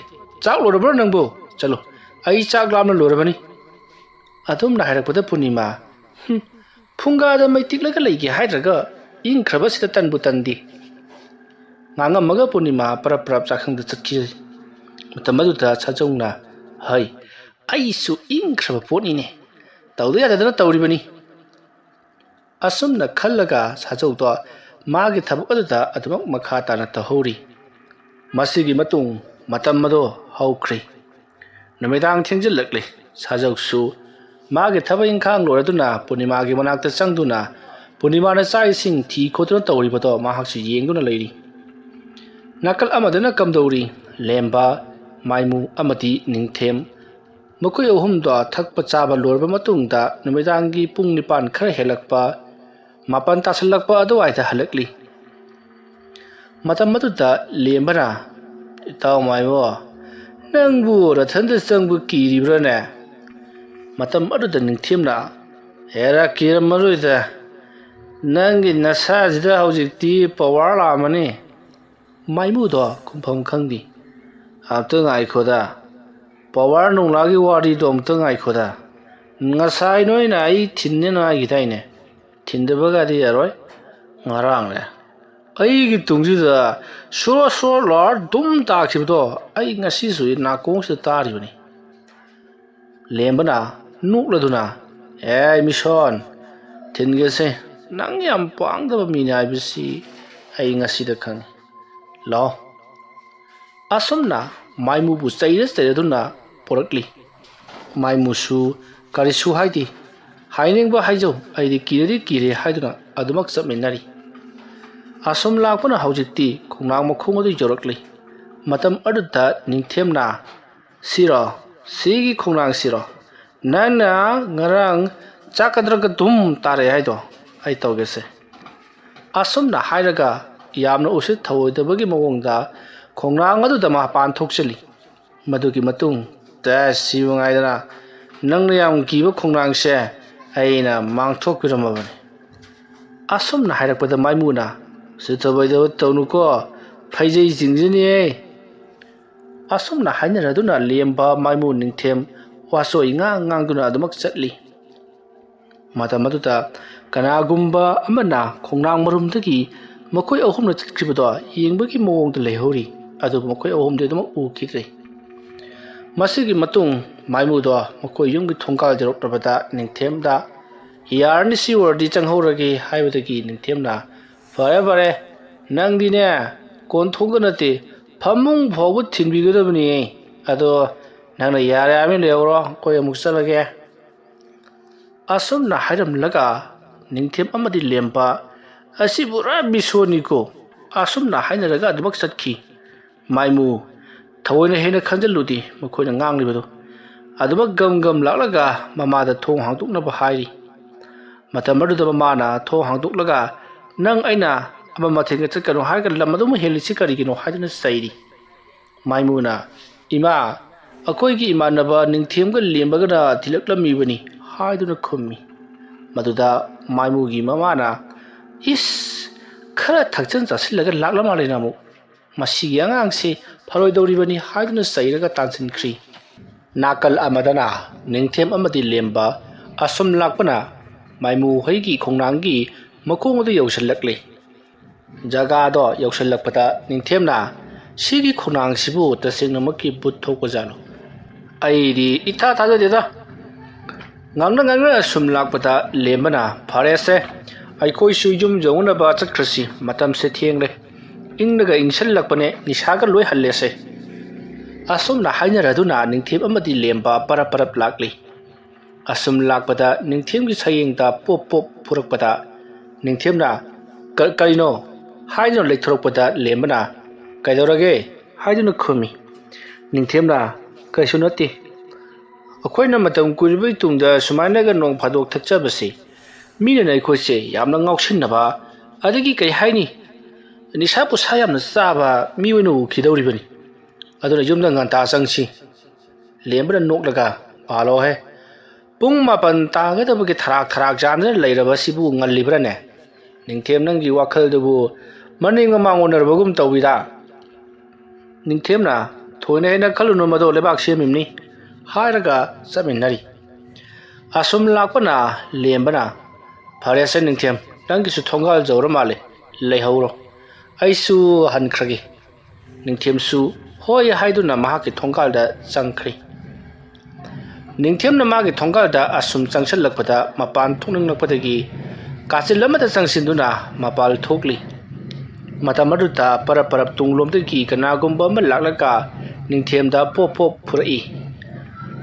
ꯆꯥꯛ ꯂꯣꯏꯔꯕ꯭ꯔꯥ ꯅꯪꯕꯨ? ꯆꯠꯂꯣ, ꯑꯩ ꯆꯥꯛ ꯂꯥꯝꯅ ꯂꯣꯏꯔꯕꯅꯤ"꯫ ꯑꯗꯨꯝꯅ ꯍꯥꯏꯔꯛꯄꯗ ꯄꯨꯔꯅꯤꯃꯥ, "ꯍꯨꯝ, ꯐꯨꯡꯒꯥꯗ ꯃꯩ ꯇꯤꯛꯂꯒ ꯂꯩꯒꯦ ꯍꯥꯏꯗ꯭ꯔꯒ ꯏꯪꯈ꯭ꯔꯕꯁꯤꯗ ꯇꯟꯕꯨ ꯇꯟꯗꯦ"꯫ ꯉꯥꯡꯉꯝꯃꯒ ꯄꯨꯔꯅꯤꯃꯥ ꯄꯔꯞ ꯄꯔꯞ ꯆꯥꯛꯈꯪꯗ ꯆꯠꯈꯤ꯫ ꯃꯇꯝ ꯑꯗꯨꯗ ꯁꯥꯖꯧꯅ, "ꯍꯩ, ꯑꯩꯁꯨ ꯏꯪꯈ꯭ꯔꯕ ꯄꯣꯠꯅꯤꯅꯦ꯫ ꯇꯧꯗ ꯌꯥꯗꯗꯅ ꯇꯧꯔꯤꯕꯅꯤ"꯫ ꯑꯁꯨꯝꯅ ꯈꯜꯂꯒ ꯁꯥꯖꯧꯗꯣ ꯃꯥꯒꯤ ꯊꯕꯛ ꯑꯗꯨꯗ ꯑꯗꯨꯃꯛ ꯃꯈꯥ ꯇꯥꯅ ꯇꯧꯍꯧꯔꯤ꯫ ꯃꯁꯤꯒꯤ ꯃꯇꯨꯡ ꯃꯇꯝ ꯑꯗꯣ ꯍꯧꯈ꯭ꯔꯦ꯫ ꯅꯨꯃꯤꯗꯥꯡ ꯊꯦꯡꯖꯤꯜꯂꯛꯂꯦ꯫ ꯁꯥꯖꯧꯁꯨ ꯃꯥꯒꯤ ꯊꯕꯛ ꯏꯪꯈꯥꯡ ꯂꯣꯏꯔꯗꯨꯅ ꯄꯨꯔꯅꯤꯃꯥꯒꯤ ꯃꯅꯥꯛꯇ ꯆꯪꯗꯨꯅ ꯄꯨꯔꯅꯤꯃꯥꯅ ꯆꯥꯛ ꯏꯁꯤꯡ ꯊꯤ ꯈꯣꯠꯇꯨꯅ ꯇꯧꯔꯤꯕꯗꯣ ꯃꯍꯥꯛꯁꯨ ꯌꯦꯡꯗꯨꯅ ꯂꯩꯔꯤ꯫ ꯅꯥꯀꯜ ꯑꯃꯗꯅ ꯀꯝꯗꯧꯔꯤ? ꯂꯦꯝꯕ, ꯃꯥꯏꯃꯨ ꯑꯃꯗꯤ ꯅꯤꯡꯊꯦꯝ꯫ ꯃꯈꯣꯏ ꯑꯍꯨꯝꯗꯣ ꯊꯛꯄ ꯆꯥꯕ ꯂꯣꯏꯔꯕ ꯃꯇꯨꯡꯗ ꯅꯨꯃꯤꯗꯥꯡꯒꯤ ꯄꯨꯡ ꯅꯤꯄꯥꯟ ꯈꯔ ꯍꯦꯜꯂꯛꯄ, ꯃꯥꯄꯟ ꯇꯥꯁꯜꯂꯛꯄ ꯑꯗꯨꯋꯥꯏꯗ ꯍꯜꯂꯛꯂꯤ꯫ ꯃꯇꯝ ꯑꯗꯨꯗ ꯂꯦꯝꯕꯅ, "ꯏꯇꯥꯎ ꯃꯥꯏꯕꯣ, ꯅꯪꯕꯨ ꯅꯊꯟꯗ ꯆꯪꯕ ꯀꯤꯔꯤꯕ꯭ꯔꯥꯅꯦ?" ꯃꯇꯝ ꯑꯗꯨꯗ ꯅꯤꯡꯊꯦꯝꯅ, "ꯍꯦꯔꯥ, ꯀꯤꯔꯝꯃꯔꯣꯏꯗ, ꯅꯪꯒꯤ ꯅꯁꯥꯁꯤꯗ ꯍꯧꯖꯤꯛꯇꯤ ꯄꯋꯥꯔ ꯂꯥꯛꯑꯝꯃꯅꯤ"꯫ ꯃꯥꯏꯃꯨꯗꯣ ꯈꯨꯝꯐꯝ ꯈꯪꯗꯦ꯫ "ꯑꯝꯇ ꯉꯥꯏꯈꯣꯗ, ꯄꯋꯥꯔ ꯅꯨꯡꯂꯥꯒꯤ ꯋꯥꯔꯤꯗꯣ ꯑꯝꯇ ꯉꯥꯏꯈꯣꯗ꯫ ꯉꯁꯥꯏ ꯅꯣꯏꯅ ꯑꯩ ꯊꯤꯟꯅꯦꯅ ꯍꯥꯏꯈꯤꯗꯥꯏꯅꯦ? ꯊꯤꯟꯗꯕꯒꯗꯤ ꯌꯥꯔꯣꯏ꯫ ꯉꯔꯥꯡꯅꯦ, ꯑꯩꯒꯤ ꯇꯨꯡꯁꯤꯗ ꯁꯣꯔꯣ ꯁꯣꯔꯣ ꯂꯥꯎꯔ ꯗꯨꯝ ꯇꯥꯈꯤꯕꯗꯣ ꯑꯩ ꯉꯁꯤꯁꯨ ꯅꯥꯀꯣꯡꯁꯤꯗ ꯇꯥꯔꯤꯕꯅꯤ꯫ ꯂꯦꯝꯕꯅ ꯅꯣꯛꯂꯗꯨꯅ, "ꯑꯦ ꯃꯤꯁꯣꯟ, ꯊꯤꯟꯒꯦꯁꯦ, ꯅꯪ ꯌꯥꯝ ꯄꯥꯡꯗꯕ ꯃꯤꯅꯤ ꯍꯥꯏꯕꯁꯤ ꯑꯩ ꯉꯁꯤꯗ ꯈꯪꯉꯤ꯫ ꯂꯥꯛꯑꯣ꯫" ꯑꯁꯨꯝꯅ ꯃꯥꯏꯃꯨꯕꯨ ꯆꯩꯔ ꯆꯩꯔꯗꯨꯅ ꯄꯣꯔꯛꯂꯤ꯫ ꯃꯥꯏꯃꯨꯁꯨ ꯀꯔꯤꯁꯨ ꯍꯥꯏꯗꯦ꯫ "ꯍꯥꯏꯅꯤꯡꯕ ꯍꯥꯏꯖꯧ, ꯑꯩꯗꯤ ꯀꯤꯔꯗꯤ ꯀꯤꯔꯦ" ꯍꯥꯏꯗꯨꯅ ꯑꯗꯨꯃꯛ ꯆꯠꯃꯤꯟꯅꯔꯤ꯫ ꯑꯁꯨꯝ ꯂꯥꯛꯄꯅ ꯍꯧꯖꯤꯛꯇꯤ ꯈꯣꯡꯅꯥꯡ ꯃꯈꯣꯡ ꯑꯗꯨ ꯌꯧꯔꯛꯂꯤ꯫ ꯃꯇꯝ ꯑꯗꯨꯗ ꯅꯤꯡꯊꯦꯝꯅ, "ꯁꯤꯔꯣ? ꯁꯤꯒꯤ ꯈꯣꯡꯅꯥꯡꯁꯤꯔꯣ? ꯅꯪꯅ ꯉꯔꯥꯡ ꯆꯥꯛꯀꯗ꯭ꯔꯒ ꯗꯨꯝ ꯇꯥꯔꯛꯑꯦ ꯍꯥꯏꯗꯣ? ꯑꯩ ꯇꯧꯒꯦꯁꯦ꯫" ꯑꯁꯨꯝꯅ ꯍꯥꯏꯔꯒ ꯌꯥꯝꯅ ꯎꯁꯤꯠ ꯊꯑꯣꯏꯗꯕꯒꯤ ꯃꯑꯣꯡꯗ ꯈꯣꯡꯅꯥꯡ ꯑꯗꯨꯗ ꯃꯄꯥꯟ ꯊꯣꯛꯆꯜꯂꯤ꯫ ꯃꯗꯨꯒꯤ ꯃꯇꯨꯡ, "ꯇꯦꯁ, ꯁꯤꯕꯨ ꯉꯥꯏꯗꯅ ꯅꯪꯅ ꯌꯥꯝ ꯀꯤꯕ ꯈꯣꯡꯅꯥꯡꯁꯦ ꯑꯩꯅ ꯃꯥꯡꯊꯣꯛꯄꯤꯔꯝꯃꯕꯅꯤ꯫" ꯑꯁꯨꯝꯅ ꯍꯥꯏꯔꯛꯄꯗ ꯃꯥꯏꯃꯨꯅ, "ꯎꯁꯤꯠ ꯊꯑꯣꯏꯗꯕ ꯇꯧꯅꯨꯀꯣ, ꯐꯩꯖꯩ ꯆꯤꯡꯖꯅꯤꯌꯦ꯫" ꯑꯁꯨꯝꯅ ꯍꯥꯏꯅꯔꯗꯨꯅ ꯂꯦꯝꯕ ꯃꯥꯏꯃꯨ ꯅꯤꯡꯊꯦꯝ ꯋꯥꯁꯣꯏ ꯉꯥꯡ ꯉꯥꯡꯗꯨꯅ ꯑꯗꯨꯃꯛ ꯆꯠꯂꯤ꯫ ꯃꯇꯝ ꯑꯗꯨꯗ ꯀꯅꯥꯒꯨꯝꯕ ꯑꯃꯅ ꯈꯣꯡꯅꯥꯡ ꯃꯔꯨꯝꯗꯒꯤ ꯃꯈꯣꯏ ꯑꯍꯨꯝꯅ ꯆꯠꯈ꯭ꯔꯤꯕꯗꯣ ꯌꯦꯡꯕꯒꯤ ꯃꯑꯣꯡꯗ ꯂꯩꯍꯧꯔꯤ, ꯑꯗꯨꯕꯨ ꯃꯈꯣꯏ ꯑꯍꯨꯝꯗꯤ ꯑꯗꯨꯃꯛ ꯎꯈꯤꯗ꯭ꯔꯦ꯫ ꯃꯁꯤꯒꯤ ꯃꯇꯨꯡ ꯃꯥꯏꯃꯨꯗꯣ ꯃꯈꯣꯏ ꯌꯨꯝꯒꯤ ꯊꯣꯡꯒꯥꯜ ꯌꯧꯔꯛꯂꯕꯗ ꯅꯤꯡꯊꯦꯝꯗ, "ꯌꯥꯔꯅꯤ, ꯁꯤ ꯑꯣꯏꯔꯗꯤ ꯆꯪꯍꯧꯔꯒꯦ" ꯍꯥꯏꯕꯗꯒꯤ ꯅꯤꯡꯊꯦꯝꯅ, "ꯐꯔꯦ ꯐꯔꯦ, ꯅꯪꯗꯤꯅꯦ ꯀꯣꯟꯊꯣꯡꯗ ꯅꯠꯇꯦ, ꯐꯃꯨꯡ ꯐꯥꯎꯕ ꯊꯤꯟꯕꯤꯒꯗꯕꯅꯤ꯫ ꯑꯗꯣ ꯅꯪꯅ ꯌꯥꯔꯦ ꯍꯥꯏꯕꯅꯤ, ꯂꯩꯍꯧꯔꯣ, ꯑꯩꯈꯣꯏ ꯑꯃꯨꯛ ꯆꯠꯂꯒꯦ꯫" ꯑꯁꯨꯝꯅ ꯍꯥꯏꯔꯝꯂꯒ ꯅꯤꯡꯊꯦꯝ ꯑꯃꯗꯤ ꯂꯦꯝꯕ ꯑꯁꯤ ꯄꯨꯔꯥ ꯕꯤꯁꯣꯅꯤꯀꯣ, ꯑꯁꯨꯝꯅ ꯍꯥꯏꯅꯔꯒ ꯑꯗꯨꯃꯛ ꯆꯠꯈꯤ꯫ ꯃꯥꯏꯃꯨ ꯊꯑꯣꯏꯅ ꯍꯦꯟꯅ ꯈꯟꯖꯤꯜꯂꯨꯗꯦ ꯃꯈꯣꯏꯅ ꯉꯥꯡꯂꯤꯕꯗꯨ꯫ ꯑꯗꯨꯃꯛ ꯒꯝ ꯒꯝ ꯂꯥꯛꯂꯒ ꯃꯃꯥꯗ ꯊꯣꯡ ꯍꯥꯡꯗꯣꯛꯅꯕ ꯍꯥꯏꯔꯤ꯫ ꯃꯇꯝ ꯑꯗꯨꯗ ꯃꯃꯥꯅ ꯊꯣꯡ ꯍꯥꯡꯗꯣꯛꯂꯒ, "ꯅꯪ ꯑꯩꯅ ꯑꯃ ꯃꯊꯦꯜꯒ ꯆꯠꯀꯅꯨ ꯍꯥꯏꯔꯒ ꯂꯝ ꯑꯗꯨꯃ ꯍꯦꯜꯂꯤꯁꯤ ꯀꯔꯤꯒꯤꯅꯣ?" ꯍꯥꯏꯗꯨꯅ ꯆꯩꯔꯤ꯫ ꯃꯥꯏꯃꯨꯅ, "ꯏꯃꯥ, ꯑꯩꯈꯣꯏꯒꯤ ꯏꯃꯥꯟꯅꯕ ꯅꯤꯡꯊꯦꯝꯒ ꯂꯦꯝꯕꯒꯅ ꯊꯤꯜꯂꯛꯂꯝꯃꯤꯕꯅꯤ" ꯍꯥꯏꯗꯨꯅ ꯈꯨꯝꯃꯤ꯫ ꯃꯗꯨꯗ ꯃꯥꯏꯃꯨꯒꯤ ꯃꯃꯥꯅ, "ꯏꯁ, ꯈꯔ ꯊꯛꯆꯟ ꯆꯥꯁꯤꯜꯂꯒ ꯂꯥꯛꯂ ꯃꯥꯜꯂꯦꯅ ꯑꯃꯨꯛ꯫ ꯃꯁꯤꯒꯤ ꯑꯉꯥꯡꯁꯤ ꯐꯔꯣꯏꯗꯧꯔꯤꯕꯅꯤ" ꯍꯥꯏꯗꯨꯅ ꯆꯩꯔꯒ ꯇꯥꯟꯁꯤꯟꯈ꯭ꯔꯤ꯫ ꯅꯥꯀꯜ ꯑꯃꯗꯅ ꯅꯤꯡꯊꯦꯝ ꯑꯃꯗꯤ ꯂꯦꯝꯕ ꯑꯁꯨꯝ ꯂꯥꯛꯄꯅ ꯃꯥꯏꯃꯨ ꯍꯣꯏꯒꯤ ꯈꯣꯡꯅꯥꯡꯒꯤ ꯃꯈꯣꯡ ꯑꯗꯨ ꯌꯧꯁꯤꯜꯂꯛꯂꯦ꯫ ꯖꯒꯥꯗꯣ ꯌꯧꯁꯤꯜꯂꯛꯄꯗ ꯅꯤꯡꯊꯦꯝꯅ, "ꯁꯤꯒꯤ ꯈꯣꯡꯅꯥꯡꯁꯤꯕꯨ ꯇꯁꯦꯡꯅꯃꯛꯀꯤ ꯚꯨꯠ ꯊꯣꯛꯄꯖꯥꯠꯂꯣ? ꯑꯩꯗꯤ ꯏꯊꯥ ꯊꯥꯖꯗꯦꯗ"꯫ ꯉꯥꯡꯅ ꯉꯥꯡꯅ ꯁꯨꯝ ꯂꯥꯛꯄꯗ ꯂꯦꯝꯕꯅ, "ꯐꯔꯦꯁꯦ, ꯑꯩꯈꯣꯏꯁꯨ ꯌꯨꯝ ꯌꯧꯅꯕ ꯆꯠꯈ꯭ꯔꯁꯤ, ꯃꯇꯝꯁꯦ ꯊꯦꯡꯂꯦ, ꯏꯪꯂꯒ ꯏꯪꯁꯜꯂꯛꯄꯅꯦ, ꯅꯤꯁꯥꯒ ꯂꯣꯏ ꯍꯜꯂꯦꯁꯦ"꯫ ꯑꯁꯨꯝꯅ ꯍꯥꯏꯅꯔꯗꯨꯅ ꯅꯤꯡꯊꯦꯝ ꯑꯃꯗꯤ ꯂꯦꯝꯕ ꯄꯔꯞ ꯄꯔꯞ ꯂꯥꯛꯂꯤ꯫ ꯑꯁꯨꯝ ꯂꯥꯛꯄꯗ ꯅꯤꯡꯊꯦꯝꯒꯤ ꯁꯌꯦꯡꯗ ꯄꯣꯞ ꯄꯣꯞ ꯐꯨꯔꯛꯄꯗ ꯅꯤꯡꯊꯦꯝꯅ, "ꯀ-, ꯀꯔꯤꯅꯣ?" ꯍꯥꯏꯗꯨꯅ ꯂꯩꯊꯣꯔꯛꯄꯗ ꯂꯦꯝꯕꯅ, "ꯀꯩꯗꯧꯔꯒꯦ?" ꯍꯥꯏꯗꯨꯅ ꯈꯨꯝꯃꯤ꯫ ꯅꯤꯡꯊꯦꯝꯅ, "ꯀꯩꯁꯨ ꯅꯠꯇꯦ꯫ ꯑꯩꯈꯣꯏꯅ ꯃꯇꯝ ꯀꯨꯏꯔꯕꯒꯤ ꯇꯨꯡꯗ ꯁꯨꯃꯥꯏꯅꯒ ꯅꯣꯡ ꯐꯥꯗꯣꯛ ꯊꯛꯆꯕꯁꯦ, ꯃꯤꯅꯅ ꯑꯩꯈꯣꯏꯁꯦ ꯌꯥꯝꯅ ꯉꯥꯎꯁꯤꯟꯅꯕ, ꯑꯗꯒꯤ ꯀꯩ ꯍꯥꯏꯅꯤ, ꯅꯤꯁꯥ ꯄꯨꯁꯥ ꯌꯥꯝꯅ ꯆꯥꯕ ꯃꯤ ꯑꯣꯏꯅ ꯎꯈꯤꯗꯧꯔꯤꯕꯅꯤ꯫ ꯑꯗꯨꯅ ꯌꯨꯝꯗ ꯉꯟꯇꯥ ꯆꯪꯁꯤ"꯫ ꯂꯦꯝꯕꯅ ꯅꯣꯛꯂꯒ, "ꯄꯥꯜꯂꯣꯍꯦ, ꯄꯨꯡ ꯃꯥꯄꯟ ꯇꯥꯒꯗꯕꯒꯤ ꯊꯔꯥꯛ ꯊꯔꯥꯛ ꯆꯥꯟꯗꯅ ꯂꯩꯔꯕꯁꯤꯕꯨ ꯉꯜꯂꯤꯕ꯭ꯔꯥꯅꯦ? ꯅꯤꯡꯊꯦꯝ, ꯅꯪꯒꯤ ꯋꯥꯈꯜꯗꯨꯕꯨ ꯃꯅꯤꯡ ꯃꯃꯥꯡ ꯑꯣꯟꯅꯔꯕꯒꯨꯝ ꯇꯧꯏꯗ"꯫ ꯅꯤꯡꯊꯦꯝꯅ, "ꯊꯣꯏꯅ ꯍꯦꯟꯅ ꯈꯜꯂꯨꯅꯨ, ꯃꯗꯣ ꯂꯩꯕꯥꯛ ꯁꯦꯝꯃꯤꯕꯅꯤ" ꯍꯥꯏꯔꯒ ꯆꯠꯃꯤꯟꯅꯔꯤ꯫ ꯑꯁꯨꯝ ꯂꯥꯛꯄꯅ ꯂꯦꯝꯕꯅ, "ꯐꯔꯦꯁꯦ ꯅꯤꯡꯊꯦꯝ, ꯅꯪꯒꯤꯁꯨ ꯊꯣꯡꯒꯥꯜ ꯌꯧꯔ ꯃꯥꯜꯂꯦ, ꯂꯩꯍꯧꯔꯣ, ꯑꯩꯁꯨ ꯍꯟꯈ꯭ꯔꯒꯦ"꯫ ꯅꯤꯡꯊꯦꯝꯁꯨ ꯍꯣꯏ ꯍꯥꯏꯗꯨꯅ ꯃꯍꯥꯛꯀꯤ ꯊꯣꯡꯒꯥꯜꯗ ꯆꯪꯈ꯭ꯔꯤ꯫ ꯅꯤꯡꯊꯦꯝꯅ ꯃꯥꯒꯤ ꯊꯣꯡꯒꯥꯜꯗ ꯑꯁꯨꯝ ꯆꯪꯁꯤꯜꯂꯛꯄꯗ ꯃꯄꯥꯟ ꯊꯣꯛꯅꯤꯡꯂꯛꯄꯗꯒꯤ ꯀꯥꯆꯤꯜ ꯑꯃꯗ ꯆꯪꯁꯤꯟꯗꯨꯅ ꯃꯄꯥꯜ ꯊꯣꯛꯂꯤ꯫ ꯃꯇꯝ ꯑꯗꯨꯗ ꯄꯔꯞ ꯄꯔꯞ ꯇꯨꯡꯂꯣꯝꯗꯒꯤ ꯀꯅꯥꯒꯨꯝꯕ ꯑꯃ ꯂꯥꯛꯂꯒ ꯅꯤꯡꯊꯦꯝꯗ ꯄꯣꯞ ꯄꯣꯞ ꯐꯨꯔꯛꯏ꯫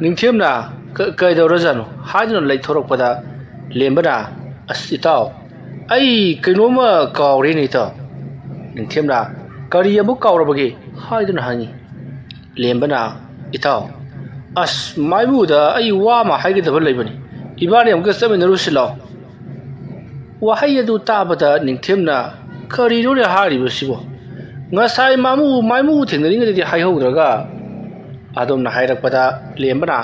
ꯅꯤꯡꯊꯦꯝꯅ, "ꯀ-, ꯀꯩꯗꯧꯔꯖꯥꯠꯅꯣ?" ꯍꯥꯏꯗꯨꯅ ꯂꯩꯊꯣꯔꯛꯄꯗ ꯂꯦꯝꯕꯅ, "ꯑꯁ ꯏꯇꯥꯎ, ꯑꯩ ꯀꯩꯅꯣꯝꯃ ꯀꯥꯎꯔꯦꯅꯦ ꯏꯇꯥꯎ"꯫ ꯅꯤꯡꯊꯦꯝꯅ, "ꯀꯔꯤ ꯑꯃꯨꯛ ꯀꯥꯎꯔꯕꯒꯦ?" ꯍꯥꯏꯗꯨꯅ ꯍꯪꯉꯤ꯫ ꯂꯦꯝꯕꯅ, "ꯏꯇꯥꯎ, ꯑꯁ, ꯃꯥꯏꯕꯨꯗ ꯑꯩ ꯋꯥ ꯑꯃ ꯍꯥꯏꯒꯗꯕ ꯂꯩꯕꯅꯤ, ꯏꯕꯥꯅꯤ ꯑꯃꯨꯛꯇ ꯆꯠꯃꯤꯟꯅꯔꯨꯁꯤ ꯂꯥꯎ"꯫ ꯋꯥꯍꯩ ꯑꯗꯨ ꯇꯥꯕꯗ ꯅꯤꯡꯊꯦꯝꯅ, "ꯀꯔꯤꯅꯣꯅꯦ ꯍꯥꯏꯔꯤꯕꯁꯤꯕꯣ? ꯉꯁꯥꯏ ꯃꯥꯃꯨ, ꯃꯥꯏꯃꯨ ꯊꯦꯡꯅꯔꯤꯉꯩꯗꯗꯤ ꯍꯥꯏꯍꯧꯗ꯭ꯔꯒ"꯫ ꯑꯗꯣꯝꯅ ꯍꯥꯏꯔꯛꯄꯗ ꯂꯦꯝꯕꯅ,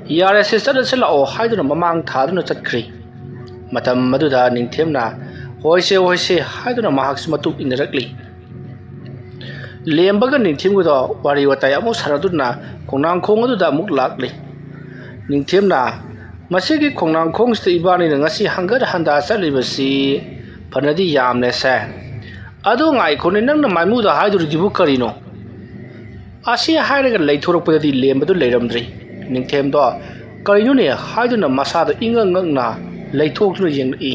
"ꯌꯥꯔꯦꯁꯦ, ꯆꯠꯂꯁꯤ ꯂꯥꯛꯑꯣ" ꯍꯥꯏꯗꯨꯅ ꯃꯃꯥꯡ ꯊꯥꯗꯨꯅ ꯆꯠꯈ꯭ꯔꯤ꯫ ꯃꯇꯝ ꯑꯗꯨꯗ ꯅꯤꯡꯊꯦꯝꯅ, "ꯍꯣꯏꯁꯦ, ꯍꯣꯏꯁꯦ" ꯍꯥꯏꯗꯨꯅ ꯃꯍꯥꯛꯁꯨ ꯃꯇꯨꯡ ꯏꯟꯅꯔꯛꯂꯤ꯫ ꯂꯦꯝꯕꯒ ꯅꯤꯡꯊꯦꯝꯒꯗꯣ ꯋꯥꯔꯤ ꯋꯥꯇꯥꯏ ꯑꯃꯨꯛ ꯁꯥꯟꯅꯗꯨꯅ ꯈꯣꯡꯅꯥꯡꯈꯣꯡ ꯑꯗꯨꯗ ꯑꯃꯨꯛ ꯂꯥꯛꯂꯤ꯫ ꯅꯤꯡꯊꯦꯝꯅ, "ꯃꯁꯤꯒꯤ ꯈꯣꯡꯅꯥꯡꯈꯣꯡꯁꯤꯗ ꯏꯕꯥꯅꯤꯅ ꯉꯁꯤ ꯍꯪꯒꯠ ꯍꯟꯗꯥ ꯆꯠꯂꯤꯕꯁꯤ ꯐꯅꯗꯤ ꯌꯥꯝꯂꯦꯁꯦ꯫ "ꯑꯗꯨ ꯉꯥꯏꯈꯣꯅꯦ, ꯅꯪꯅ ꯃꯥꯏꯃꯨꯗ ꯍꯥꯏꯗꯣꯔꯤꯗꯨꯕꯨ ꯀꯔꯤꯅꯣ?" ꯑꯁꯤ ꯍꯥꯏꯔꯒ ꯂꯩꯊꯣꯔꯛꯄꯗꯗꯤ ꯂꯦꯝꯕꯗꯨ ꯂꯩꯔꯝꯗ꯭ꯔꯤ꯫ ꯅꯤꯡꯊꯦꯝꯗꯣ "ꯀꯔꯤꯅꯣꯅꯦ?" ꯍꯥꯏꯗꯨꯅ ꯃꯁꯥꯗꯣ ꯏꯉꯛ ꯉꯛꯅ ꯂꯩꯊꯣꯛꯇꯨꯅ ꯌꯦꯡꯂꯛꯏ꯫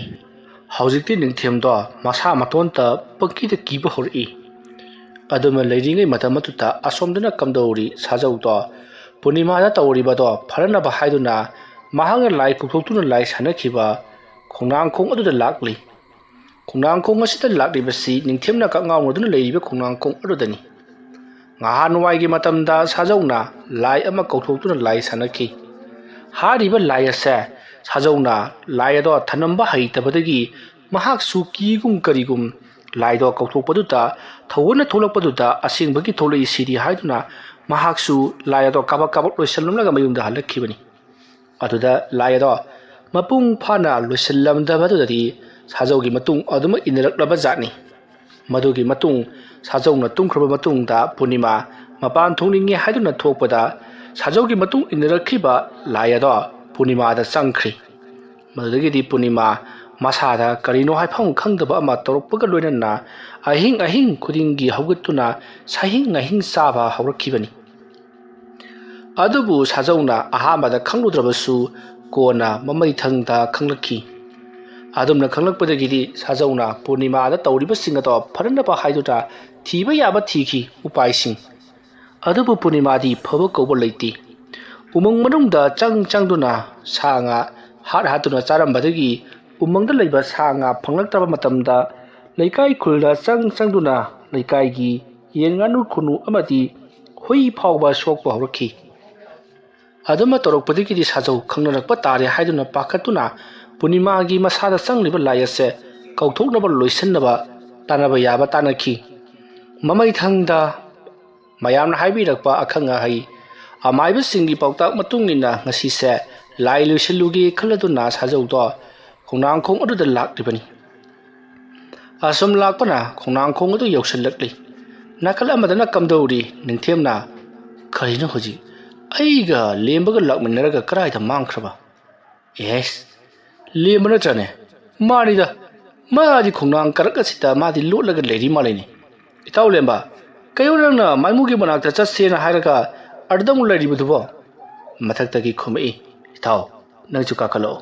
ꯍꯧꯖꯤꯛꯇꯤ ꯅꯤꯡꯊꯦꯝꯗꯣ ꯃꯁꯥ ꯃꯇꯣꯟꯇ ꯄꯪꯀꯤꯗ ꯀꯤꯕ ꯍꯧꯔꯛꯏ꯫ ꯑꯗꯨꯃ ꯂꯩꯔꯤꯉꯩ ꯃꯇꯝ ꯑꯗꯨꯗ ꯑꯁꯣꯝꯗꯅ ꯀꯝꯗꯧꯔꯤ ꯁꯥꯖꯧꯗꯣ ꯄꯨꯔꯅꯤꯃꯥꯗ ꯇꯧꯔꯤꯕꯗꯣ ꯐꯔꯅꯕ ꯍꯥꯏꯗꯨꯅ ꯃꯍꯥꯛꯅ ꯂꯥꯏ ꯀꯧꯊꯣꯛꯇꯨꯅ ꯂꯥꯏ ꯁꯥꯟꯅꯈꯤꯕ ꯈꯣꯡꯅꯥꯡꯈꯣꯡ ꯑꯗꯨꯗ ꯂꯥꯛꯂꯤ꯫ ꯈꯣꯡꯅꯥꯡꯈꯣꯡ ꯑꯁꯤꯗ ꯂꯥꯛꯂꯤꯕꯁꯤ ꯅꯤꯡꯊꯦꯝꯅ ꯀꯛꯉꯥꯎꯅꯗꯨꯅ ꯂꯩꯔꯤꯕ ꯈꯣꯡꯅꯥꯡꯈꯣꯡ ꯑꯗꯨꯗꯅꯤ꯫ ꯉꯍꯥꯟꯋꯥꯏꯒꯤ ꯃꯇꯝꯗ ꯁꯥꯖꯧꯅ ꯂꯥꯏ ꯑꯃ ꯀꯧꯊꯣꯛꯇꯨꯅ ꯂꯥꯏ ꯁꯥꯟꯅꯈꯤ꯫ ꯍꯥꯏꯔꯤꯕ ꯂꯥꯏ ꯑꯁꯦ ꯁꯥꯖꯧꯅ ꯂꯥꯏ ꯑꯗꯣ ꯊꯅꯝꯕ ꯍꯩꯇꯕꯗꯒꯤ ꯃꯍꯥꯛꯁꯨ ꯀꯤꯒꯨꯝ ꯀꯔꯤꯒꯨꯝ ꯂꯥꯏꯗꯣ ꯀꯧꯊꯣꯛꯄꯗꯨꯗ ꯊꯑꯣꯏꯅ ꯊꯣꯛꯂꯛꯄꯗꯨꯗ ꯑꯁꯦꯡꯕꯒꯤ ꯊꯣꯛꯂꯛꯏꯁꯤꯗꯤ ꯍꯥꯏꯗꯨꯅ ꯃꯍꯥꯛꯁꯨ ꯂꯥꯏ ꯑꯗꯣ ꯀꯥꯕꯛ ꯀꯥꯕꯛ ꯂꯣꯏꯁꯤꯜꯂꯝꯂꯒ ꯃꯌꯨꯝꯗ ꯍꯜꯂꯛꯈꯤꯕꯅꯤ꯫ ꯑꯗꯨꯗ ꯂꯥꯏ ꯑꯗꯣ ꯃꯄꯨꯡ ꯐꯥꯅ ꯂꯣꯏꯁꯤꯜꯂꯝꯗꯕꯗꯨꯗꯗꯤ ꯁꯥꯖꯧꯒꯤ ꯃꯇꯨꯡ ꯑꯗꯨꯃꯛ ꯏꯟꯅꯔꯛꯂꯕ ꯖꯥꯠꯅꯤ꯫ ꯃꯗꯨꯒꯤ ꯃꯇꯨꯡ ꯁꯥꯖꯧꯅ ꯇꯨꯝꯈ꯭ꯔꯕ ꯃꯇꯨꯡꯗ ꯄꯨꯔꯅꯤꯃꯥ ꯃꯄꯥꯟ ꯊꯣꯛꯅꯤꯡꯉꯤ ꯍꯥꯏꯗꯨꯅ ꯊꯣꯛꯄꯗ ꯁꯥꯖꯧꯒꯤ ꯃꯇꯨꯡ ꯏꯟꯅꯔꯛꯈꯤꯕ ꯂꯥꯏ ꯑꯗꯣ ꯄꯨꯔꯅꯤꯃꯥꯗ ꯆꯪꯈ꯭ꯔꯤ꯫ ꯃꯗꯨꯗꯒꯤꯗꯤ ꯄꯨꯔꯅꯤꯃꯥ ꯃꯁꯥꯗ ꯀꯔꯤꯅꯣ ꯍꯥꯏꯐꯝ ꯈꯪꯗꯕ ꯑꯃ ꯇꯧꯔꯛꯄꯒ ꯂꯣꯏꯅꯅ ꯑꯍꯤꯡ ꯑꯍꯤꯡ ꯈꯨꯗꯤꯡꯒꯤ ꯍꯧꯒꯠꯇꯨꯅ ꯁꯍꯤꯡ ꯅꯥꯍꯤꯡ ꯆꯥꯕ ꯍꯧꯔꯛꯈꯤꯕꯅꯤ꯫ ꯑꯗꯨꯕꯨ ꯁꯥꯖꯧꯅ ꯑꯍꯥꯟꯕꯗ ꯈꯪꯂꯨꯗ꯭ꯔꯕꯁꯨ ꯀꯣꯟꯅ ꯃꯃꯩꯊꯪꯗ ꯈꯪꯂꯛꯈꯤ꯫ ꯑꯗꯨꯝꯅ ꯈꯪꯂꯛꯄꯗꯒꯤꯗꯤ ꯁꯥꯖꯧꯅ ꯄꯨꯔꯅꯤꯃꯥꯗ ꯇꯧꯔꯤꯕꯁꯤꯡ ꯑꯗꯣ ꯐꯔꯅꯕ ꯍꯥꯏꯗꯨꯅ ꯊꯤꯕ ꯌꯥꯕ ꯊꯤꯈꯤ ꯎꯄꯥꯏꯁꯤꯡ꯫ ꯑꯗꯨꯕꯨ ꯄꯨꯔꯅꯤꯃꯥꯗꯤ ꯐꯕ ꯀꯧꯕ ꯂꯩꯇꯦ꯫ ꯎꯃꯪ ꯃꯅꯨꯡꯗ ꯆꯪ ꯆꯪꯗꯨꯅ ꯁꯥ ꯉꯥ ꯍꯥꯠ ꯍꯥꯠꯇꯨꯅ ꯆꯥꯔꯝꯕꯗꯒꯤ ꯎꯃꯪꯗ ꯂꯩꯕ ꯁꯥ ꯉꯥ ꯐꯪꯂꯛꯇ꯭ꯔꯕ ꯃꯇꯝꯗ ꯂꯩꯀꯥꯏ ꯈꯨꯜꯗ ꯆꯪ ꯆꯪꯗꯨꯅ ꯂꯩꯀꯥꯏꯒꯤ ꯌꯦꯟ ꯉꯥꯅꯨ ꯈꯨꯅꯨ ꯑꯃꯗꯤ ꯍꯨꯏ ꯐꯥꯎꯕ ꯁꯣꯛꯄ ꯍꯧꯔꯛꯈꯤ꯫ ꯑꯗꯨꯃ ꯇꯧꯔꯛꯄꯗꯒꯤꯗꯤ ꯁꯥꯖꯧ ꯈꯪꯅꯔꯛꯄ ꯇꯥꯔꯦ ꯍꯥꯏꯗꯨꯅ ꯄꯥꯈꯠꯇꯨꯅ ꯄꯨꯔꯅꯤꯃꯥꯒꯤ ꯃꯁꯥꯗ ꯆꯪꯂꯤꯕ ꯂꯥꯏ ꯑꯁꯦ ꯀꯧꯊꯣꯛꯅꯕ ꯂꯣꯏꯁꯤꯟꯅꯕ ꯇꯥꯟꯅꯕ ꯌꯥꯕ ꯇꯥꯟꯅꯈꯤ꯫ ꯃꯃꯩꯊꯪꯗ ꯃꯌꯥꯝꯅ ꯍꯥꯏꯕꯤꯔꯛꯄ ꯑꯈꯪ ꯑꯍꯩ ꯑꯃꯥꯏꯕꯁꯤꯡꯒꯤ ꯄꯥꯎꯇꯥꯛ ꯃꯇꯨꯡ ꯏꯟꯅ ꯉꯁꯤꯁꯦ ꯂꯥꯏ ꯂꯣꯏꯁꯤꯜꯂꯨꯒꯦ ꯈꯜꯂꯗꯨꯅ ꯁꯥꯖꯧꯗꯣ ꯈꯣꯡꯅꯥꯡꯈꯣꯡ ꯑꯗꯨꯗ ꯂꯥꯛꯂꯤꯕꯅꯤ꯫ ꯑꯁꯨꯝ ꯂꯥꯛꯄꯅ ꯈꯣꯡꯅꯥꯡꯈꯣꯡ ꯑꯗꯨ ꯌꯧꯁꯤꯜꯂꯛꯂꯤ꯫ ꯅꯥꯀꯜ ꯑꯃꯗꯅ ꯀꯝꯗꯧꯔꯤ ꯅꯤꯡꯊꯦꯝꯅ, "ꯀꯔꯤꯅꯣ ꯍꯧꯖꯤꯛ ꯑꯩꯒ ꯂꯦꯝꯕꯒ ꯂꯥꯛꯃꯤꯟꯅꯔꯒ ꯀꯗꯥꯏꯗ ꯃꯥꯡꯈ꯭ꯔꯕ? ꯑꯦꯁ, ꯂꯦꯝꯕ ꯅꯠꯇ꯭ꯔꯅꯦ? ꯃꯥꯅꯤꯗ, ꯃꯥꯗꯤ ꯈꯣꯡꯅꯥꯡ ꯀꯔꯛ ꯑꯁꯤꯗ ꯃꯥꯗꯤ ꯂꯣꯠꯂꯒ ꯂꯩꯔꯤ ꯃꯥꯜꯂꯤꯅꯦ꯫ "ꯏꯇꯥꯎ ꯂꯦꯝꯕ, ꯀꯩꯅꯣ ꯅꯪꯅ ꯃꯥꯏꯃꯨꯒꯤ ꯃꯅꯥꯛꯇ ꯆꯠꯁꯦꯅ ꯍꯥꯏꯔꯒ ꯑꯗꯨꯗ ꯑꯃꯨꯛ ꯂꯩꯔꯤꯕꯗꯨꯕꯣ?" ꯃꯊꯛꯇꯒꯤ ꯈꯨꯝꯃꯛꯏ, "ꯏꯇꯥꯎ, ꯅꯪꯁꯨ ꯀꯥꯈꯠꯂꯛꯑꯣ꯫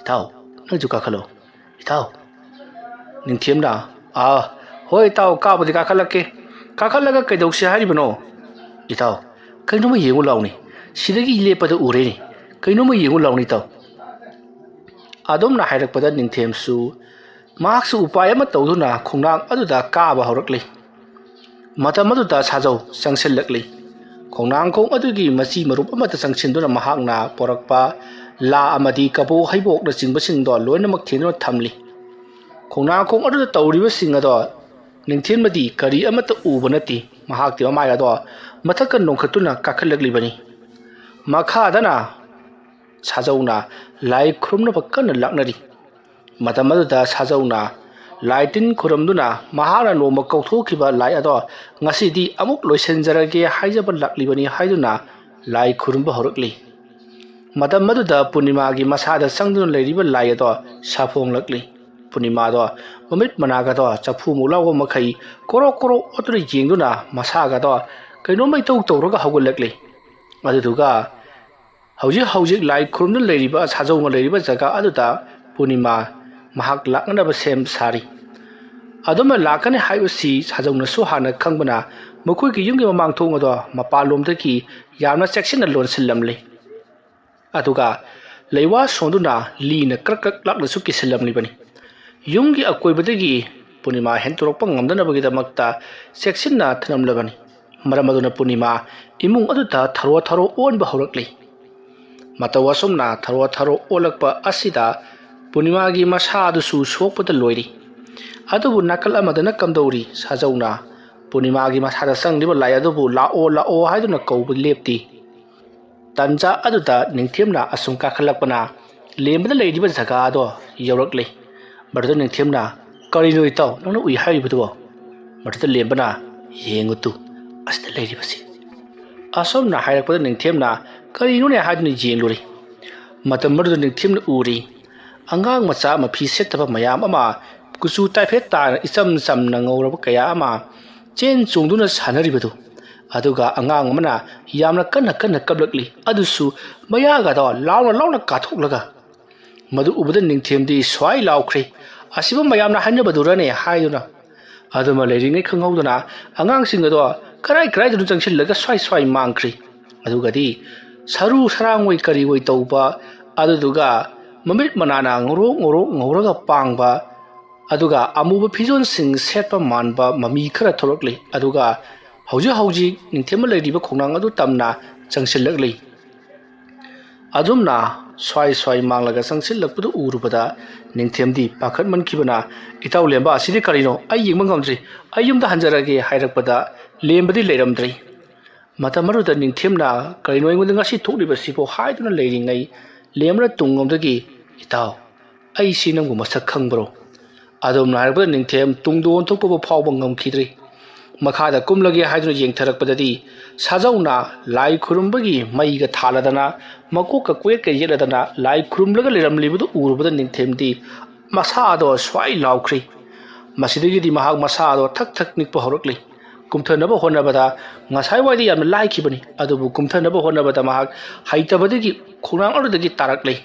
ꯏꯇꯥꯎ, ꯅꯪꯁꯨ ꯀꯥꯈꯠꯂꯛꯑꯣ꯫ ꯏꯇꯥꯎ꯫" ꯅꯤꯡꯊꯦꯝꯅ, "ꯑꯥ, ꯍꯣꯏ ꯏꯇꯥꯎ, ꯀꯥꯕꯨꯗꯤ ꯀꯥꯈꯠꯂꯛꯀꯦ꯫ ꯀꯥꯈꯠꯂꯒ ꯀꯩꯗꯧꯁꯦ ꯍꯥꯏꯔꯤꯕꯅꯣ?" "ꯏꯇꯥꯎ, ꯀꯩꯅꯣꯝꯃ ꯌꯦꯡꯉꯨ ꯂꯥꯎꯅꯦ꯫ ꯁꯤꯗꯒꯤ ꯂꯦꯞꯄꯗ ꯎꯔꯦꯅꯦ꯫ ꯀꯩꯅꯣꯝꯃ ꯌꯦꯡꯉꯨ ꯂꯥꯎꯅꯦ ꯏꯇꯥꯎ꯫" ꯑꯗꯨꯝꯅ ꯍꯥꯏꯔꯛꯄꯗ ꯅꯤꯡꯊꯦꯝꯁꯨ ꯃꯍꯥꯛꯁꯨ ꯎꯄꯥꯏ ꯑꯃ ꯇꯧꯗꯨꯅ ꯈꯣꯡꯅꯥꯡ ꯑꯗꯨꯗ ꯀꯥꯕ ꯍꯧꯔꯛꯂꯤ꯫ ꯃꯇꯝ ꯑꯗꯨꯗ ꯁꯥꯖꯧ ꯆꯪꯁꯤꯜꯂꯛꯂꯤ꯫ ꯈꯣꯡꯅꯥꯡꯈꯣꯡ ꯑꯗꯨꯒꯤ ꯃꯆꯤ ꯃꯔꯨꯞ ꯑꯃꯗ ꯆꯪꯁꯤꯟꯗꯨꯅ ꯃꯍꯥꯛꯅ ꯄꯣꯔꯛꯄ ꯂꯥ ꯑꯃꯗꯤ ꯀꯕꯣꯛ ꯍꯩꯕꯣꯛꯅꯆꯤꯡꯕꯁꯤꯡꯗꯣ ꯂꯣꯏꯅꯃꯛ ꯊꯦꯡꯗꯨꯅ ꯊꯝꯂꯤ꯫ ꯈꯣꯡꯅꯥꯡꯈꯣꯡ ꯑꯗꯨꯗ ꯇꯧꯔꯤꯕꯁꯤꯡ ꯑꯗꯣ ꯅꯤꯡꯊꯦꯝꯅꯗꯤ ꯀꯔꯤ ꯑꯃꯠꯇ ꯎꯕ ꯅꯠꯇꯦ꯫ ꯃꯍꯥꯛꯇꯤ ꯃꯃꯥꯏ ꯑꯗꯣ ꯃꯊꯛꯇ ꯅꯣꯡꯈꯠꯇꯨꯅ ꯀꯥꯈꯠꯂꯛꯂꯤꯕꯅꯤ꯫ ꯃꯈꯥꯗꯅ ꯁꯥꯖꯧꯅ ꯂꯥꯏ ꯈꯨꯔꯨꯝꯅꯕ ꯀꯟꯅ ꯂꯥꯛꯅꯔꯤ꯫ ꯃꯇꯝ ꯑꯗꯨꯗ ꯁꯥꯖꯧꯅ ꯂꯥꯏ ꯇꯤꯟ ꯈꯨꯔꯨꯝꯗꯨꯅ ꯃꯍꯥꯛꯅ ꯅꯣꯡꯃ ꯀꯧꯊꯣꯛꯈꯤꯕ ꯂꯥꯏ ꯑꯗꯣ ꯉꯁꯤꯗꯤ ꯑꯃꯨꯛ ꯂꯣꯏꯁꯤꯟꯖꯔꯒꯦ ꯍꯥꯏꯖꯕ ꯂꯥꯛꯂꯤꯕꯅꯤ ꯍꯥꯏꯗꯨꯅ ꯂꯥꯏ ꯈꯨꯔꯨꯝꯕ ꯍꯧꯔꯛꯂꯤ꯫ ꯃꯇꯝ ꯑꯗꯨꯗ ꯄꯨꯔꯅꯤꯃꯥꯒꯤ ꯃꯁꯥꯗ ꯆꯪꯗꯨꯅ ꯂꯩꯔꯤꯕ ꯂꯥꯏ ꯑꯗꯣ ꯁꯥꯐꯣꯡꯂꯛꯂꯤ꯫ ꯄꯨꯔꯅꯤꯃꯥꯒꯗꯣ ꯃꯃꯤꯠ ꯃꯅꯥꯒꯗꯣ ꯆꯐꯨ ꯃꯨꯛ ꯂꯥꯎꯕ ꯃꯈꯩ ꯀꯣꯔꯣꯛ ꯀꯣꯔꯣꯛ ꯑꯣꯠꯇꯨꯅ ꯌꯦꯡꯗꯨꯅ ꯃꯁꯥꯒꯗꯣ ꯀꯩꯅꯣꯝꯃ ꯏꯇꯧ ꯇꯧꯔꯒ ꯍꯧꯒꯠꯂꯛꯂꯤ꯫ ꯑꯗꯨꯗꯨꯒ ꯍꯧꯖꯤꯛ ꯍꯧꯖꯤꯛ ꯂꯥꯏ ꯈꯨꯔꯨꯝꯗꯨꯅ ꯂꯩꯔꯤꯕ ꯁꯥꯖꯧꯅ ꯂꯩꯔꯤꯕ ꯖꯒꯥ ꯑꯗꯨꯗ ꯄꯨꯔꯅꯤꯃꯥ ꯃꯍꯥꯛ ꯂꯥꯛꯅꯅꯕ ꯁꯦꯝ ꯁꯥꯔꯤ꯫ ꯑꯗꯨꯝꯅ ꯂꯥꯛꯀꯅꯤ ꯍꯥꯏꯕꯁꯤ ꯁꯥꯖꯧꯅꯁꯨ ꯍꯥꯟꯅ ꯈꯪꯕꯅ ꯃꯈꯣꯏꯒꯤ ꯌꯨꯝꯒꯤ ꯃꯃꯥꯡ ꯊꯣꯡ ꯑꯗꯣ ꯃꯄꯥꯟꯂꯣꯝꯗꯒꯤ ꯌꯥꯝꯅ ꯆꯦꯛꯁꯤꯟꯅ ꯂꯣꯟꯁꯤꯜꯂꯝꯂꯤ꯫ ꯑꯗꯨꯒ ꯂꯩꯋꯥ ꯁꯣꯟꯗꯨꯅ ꯂꯤꯅ ꯀ꯭ꯔꯛ ꯀ꯭ꯔꯛ ꯂꯥꯛꯅꯁꯨ ꯀꯤꯁꯤꯜꯂꯝꯂꯤꯕꯅꯤ꯫ ꯌꯨꯝꯒꯤ ꯑꯀꯣꯏꯕꯗꯒꯤ ꯄꯨꯔꯅꯤꯃꯥ ꯍꯦꯟꯇꯣꯔꯛꯄ ꯉꯝꯗꯅꯕꯒꯤꯗꯃꯛꯇ ꯆꯦꯛꯁꯤꯟꯅ ꯊꯝꯂꯝꯂꯕꯅꯤ꯫ ꯃꯔꯝ ꯑꯗꯨꯅ ꯄꯨꯔꯅꯤꯃꯥ ꯏꯃꯨꯡ ꯑꯗꯨꯗ ꯊꯔꯣ ꯊꯔꯣ ꯑꯣꯟꯕ ꯍꯧꯔꯛꯂꯤ꯫ ꯃꯇꯧ ꯑꯁꯨꯝꯅ ꯊꯔꯣ ꯊꯔꯣ ꯑꯣꯜꯂꯛꯄ ꯑꯁꯤꯗ ꯄꯨꯔꯅꯤꯃꯥꯒꯤ ꯃꯁꯥ ꯑꯗꯨꯁꯨ ꯁꯣꯛꯄꯗ ꯂꯣꯏꯔꯤ꯫ ꯑꯗꯨꯕꯨ ꯅꯥꯀꯜ ꯑꯃꯗꯅ ꯀꯝꯗꯧꯔꯤ? ꯁꯥꯖꯧꯅ ꯄꯨꯔꯅꯤꯃꯥꯒꯤ ꯃꯁꯥꯗ ꯆꯪꯂꯤꯕ ꯂꯥꯏ ꯑꯗꯨꯕꯨ "ꯂꯥꯛꯑꯣ, ꯂꯥꯛꯑꯣ" ꯍꯥꯏꯗꯨꯅ ꯀꯧꯕ ꯂꯦꯞꯇꯦ꯫ ꯇꯟꯖꯥ ꯑꯗꯨꯗ ꯅꯤꯡꯊꯦꯝꯅ ꯑꯁꯨꯝ ꯀꯥꯈꯠꯂꯛꯄꯅ ꯂꯦꯝꯕꯗ ꯂꯩꯔꯤꯕ ꯖꯒꯥ ꯑꯗꯣ ꯌꯧꯔꯛꯂꯦ꯫ ꯃꯗꯨꯗ ꯅꯤꯡꯊꯦꯝꯅ, "ꯀꯔꯤꯅꯣ ꯏꯇꯥꯎ ꯅꯪꯅ ꯎꯏ ꯍꯥꯏꯔꯤꯕꯗꯨꯕꯣ?" ꯃꯗꯨꯗ ꯂꯦꯝꯕꯅ, "ꯌꯦꯡꯉꯨ ꯇꯨ, ꯑꯁꯤꯗ ꯂꯩꯔꯤꯕꯁꯤ꯫" ꯑꯁꯨꯝꯅ ꯍꯥꯏꯔꯛꯄꯗ ꯅꯤꯡꯊꯦꯝꯅ "ꯀꯔꯤꯅꯣꯅꯦ?" ꯍꯥꯏꯗꯨꯅ ꯌꯦꯡꯂꯨꯔꯦ꯫ ꯃꯇꯝ ꯑꯗꯨꯗ ꯅꯤꯡꯊꯦꯝꯅ ꯎꯔꯤ, ꯑꯉꯥꯡ ꯃꯆꯥ ꯑꯃ ꯐꯤ ꯁꯦꯠꯇꯕ ꯃꯌꯥꯝ ꯑꯃ ꯀꯨꯆꯨ ꯇꯥꯏꯐꯦꯠ ꯇꯥꯅ ꯏꯆꯝ ꯆꯝꯅ ꯉꯧꯔꯕ ꯀꯌꯥ ꯑꯃ ꯆꯦꯟ ꯆꯣꯡꯗꯨꯅ ꯁꯥꯟꯅꯔꯤꯕꯗꯨ, ꯑꯗꯨꯒ ꯑꯉꯥꯡ ꯑꯃꯅ ꯌꯥꯝꯅ ꯀꯟꯅ ꯀꯟꯅ ꯀꯞꯂꯛꯂꯤ꯫ ꯑꯗꯨꯁꯨ ꯃꯌꯥꯒꯗꯣ ꯂꯥꯎꯅ ꯂꯥꯎꯅ ꯀꯥꯊꯣꯛꯂꯒ꯫ ꯃꯗꯨ ꯎꯕꯗ ꯅꯤꯡꯊꯦꯝꯗꯤ ꯁ꯭ꯋꯥꯏ ꯂꯥꯎꯈ꯭ꯔꯦ꯫ "ꯑꯁꯤꯕꯨ ꯃꯌꯥꯝꯅ ꯍꯥꯏꯅꯕꯗꯨꯔꯅꯦ?" ꯍꯥꯏꯗꯨꯅ꯫ ꯑꯗꯨꯃ ꯂꯩꯔꯤꯉꯩ ꯈꯪꯍꯧꯗꯅ ꯑꯉꯥꯡꯁꯤꯡ ꯑꯗꯣ ꯀꯔꯥꯏ ꯀꯔꯥꯏꯗꯅꯣ ꯆꯪꯁꯤꯜꯂꯒ ꯁ꯭ꯋꯥꯏ ꯁ꯭ꯋꯥꯏ ꯃꯥꯡꯈ꯭ꯔꯤ꯫ ꯑꯗꯨꯒꯗꯤ ꯁꯔꯨ ꯁꯔꯥꯡ ꯑꯣꯏ ꯀꯔꯤ ꯑꯣꯏ ꯇꯧꯕ, ꯑꯗꯨꯗꯨꯒ ꯃꯃꯤꯠ ꯃꯅꯥꯅ ꯉꯧꯔꯣꯛ ꯉꯧꯔꯣꯛ ꯉꯧꯔꯒ ꯄꯥꯡꯕ, ꯑꯗꯨꯒ ꯑꯃꯨꯕ ꯐꯤꯖꯣꯜꯁꯤꯡ ꯁꯦꯠꯄ ꯃꯥꯟꯕ ꯃꯃꯤ ꯈꯔ ꯊꯣꯛꯂꯛꯂꯤ꯫ ꯑꯗꯨꯒ ꯍꯧꯖꯤꯛ ꯍꯧꯖꯤꯛ ꯅꯤꯡꯊꯦꯝꯕ ꯂꯩꯔꯤꯕ ꯈꯣꯡꯅꯥꯡ ꯑꯗꯨ ꯇꯝꯅ ꯆꯪꯁꯤꯜꯂꯛꯂꯤ꯫ ꯑꯗꯨꯝꯅ ꯁ꯭ꯋꯥꯏ ꯁ꯭ꯋꯥꯏ ꯃꯥꯡꯂꯒ ꯆꯪꯁꯤꯜꯂꯛꯄꯗꯨ ꯎꯔꯨꯕꯗ ꯅꯤꯡꯊꯦꯝꯗꯤ ꯄꯥꯈꯠꯃꯟꯈꯤꯕꯅ, "ꯏꯇꯥꯎ ꯂꯦꯝꯕ, ꯑꯁꯤꯗꯤ ꯀꯔꯤꯅꯣ? ꯑꯩ ꯌꯦꯡꯕ ꯉꯝꯗ꯭ꯔꯤ, ꯑꯩ ꯌꯨꯝꯗ ꯍꯟꯖꯔꯒꯦ" ꯍꯥꯏꯔꯛꯄꯗ ꯂꯦꯝꯕꯗꯤ ꯂꯩꯔꯝꯗ꯭ꯔꯦ꯫ ꯃꯇꯝ ꯑꯗꯨꯗ ꯅꯤꯡꯊꯦꯝꯅ, "ꯀꯔꯤꯅꯣ ꯑꯩꯉꯣꯟꯗ ꯉꯁꯤ ꯊꯣꯛꯂꯤꯕꯁꯤꯕꯨ?" ꯍꯥꯏꯗꯨꯅ ꯂꯩꯔꯤꯉꯩ, ꯂꯦꯝꯕꯅ ꯇꯨꯡꯂꯣꯝꯗꯒꯤ, "ꯏꯇꯥꯎ, ꯑꯩꯁꯤ ꯅꯪꯕꯨ ꯃꯁꯛ ꯈꯪꯕ꯭ꯔꯣ?" ꯑꯗꯨꯝꯅ ꯍꯥꯏꯔꯛꯄꯗ ꯅꯤꯡꯊꯦꯝ ꯇꯨꯡꯗ ꯑꯣꯟꯊꯣꯛꯄꯕꯨ ꯐꯥꯎꯕ ꯉꯝꯈꯤꯗ꯭ꯔꯤ꯫ ꯃꯈꯥꯗ ꯀꯨꯝꯂꯒꯦ ꯍꯥꯏꯗꯨꯅ ꯌꯦꯡꯊꯔꯛꯄꯗꯗꯤ ꯁꯥꯖꯧꯅ ꯂꯥꯏ ꯈꯨꯔꯨꯝꯕꯒꯤ ꯃꯩꯒ ꯊꯥꯜꯂꯗꯅ ꯃꯀꯣꯛꯀ ꯀꯣꯌꯦꯠꯀ ꯌꯦꯠꯂꯗꯅ ꯂꯥꯏ ꯈꯨꯔꯨꯝꯂꯒ ꯂꯩꯔꯝꯂꯤꯕꯗꯨ ꯎꯔꯨꯕꯗ ꯅꯤꯡꯊꯦꯝꯗꯤ ꯃꯁꯥ ꯑꯗꯣ ꯁ꯭ꯋꯥꯏ ꯂꯥꯎꯈ꯭ꯔꯤ꯫ ꯃꯁꯤꯗꯒꯤꯗꯤ ꯃꯍꯥꯛ ꯃꯁꯥ ꯑꯗꯣ ꯊꯛ ꯊꯛ ꯅꯤꯛꯄ ꯍꯧꯔꯛꯂꯤ꯫ ꯀꯨꯝꯊꯅꯕ ꯍꯣꯠꯅꯕꯗ ꯉꯁꯥꯏꯋꯥꯏꯗꯤ ꯌꯥꯝꯅ ꯂꯥꯏꯈꯤꯕꯅꯤ, ꯑꯗꯨꯕꯨ ꯀꯨꯝꯊꯅꯕ ꯍꯣꯠꯅꯕꯗ ꯃꯍꯥꯛ ꯍꯩꯇꯕꯗꯒꯤ ꯈꯣꯡꯅꯥꯡ ꯑꯗꯨꯗꯒꯤ ꯇꯥꯔꯛꯂꯤ꯫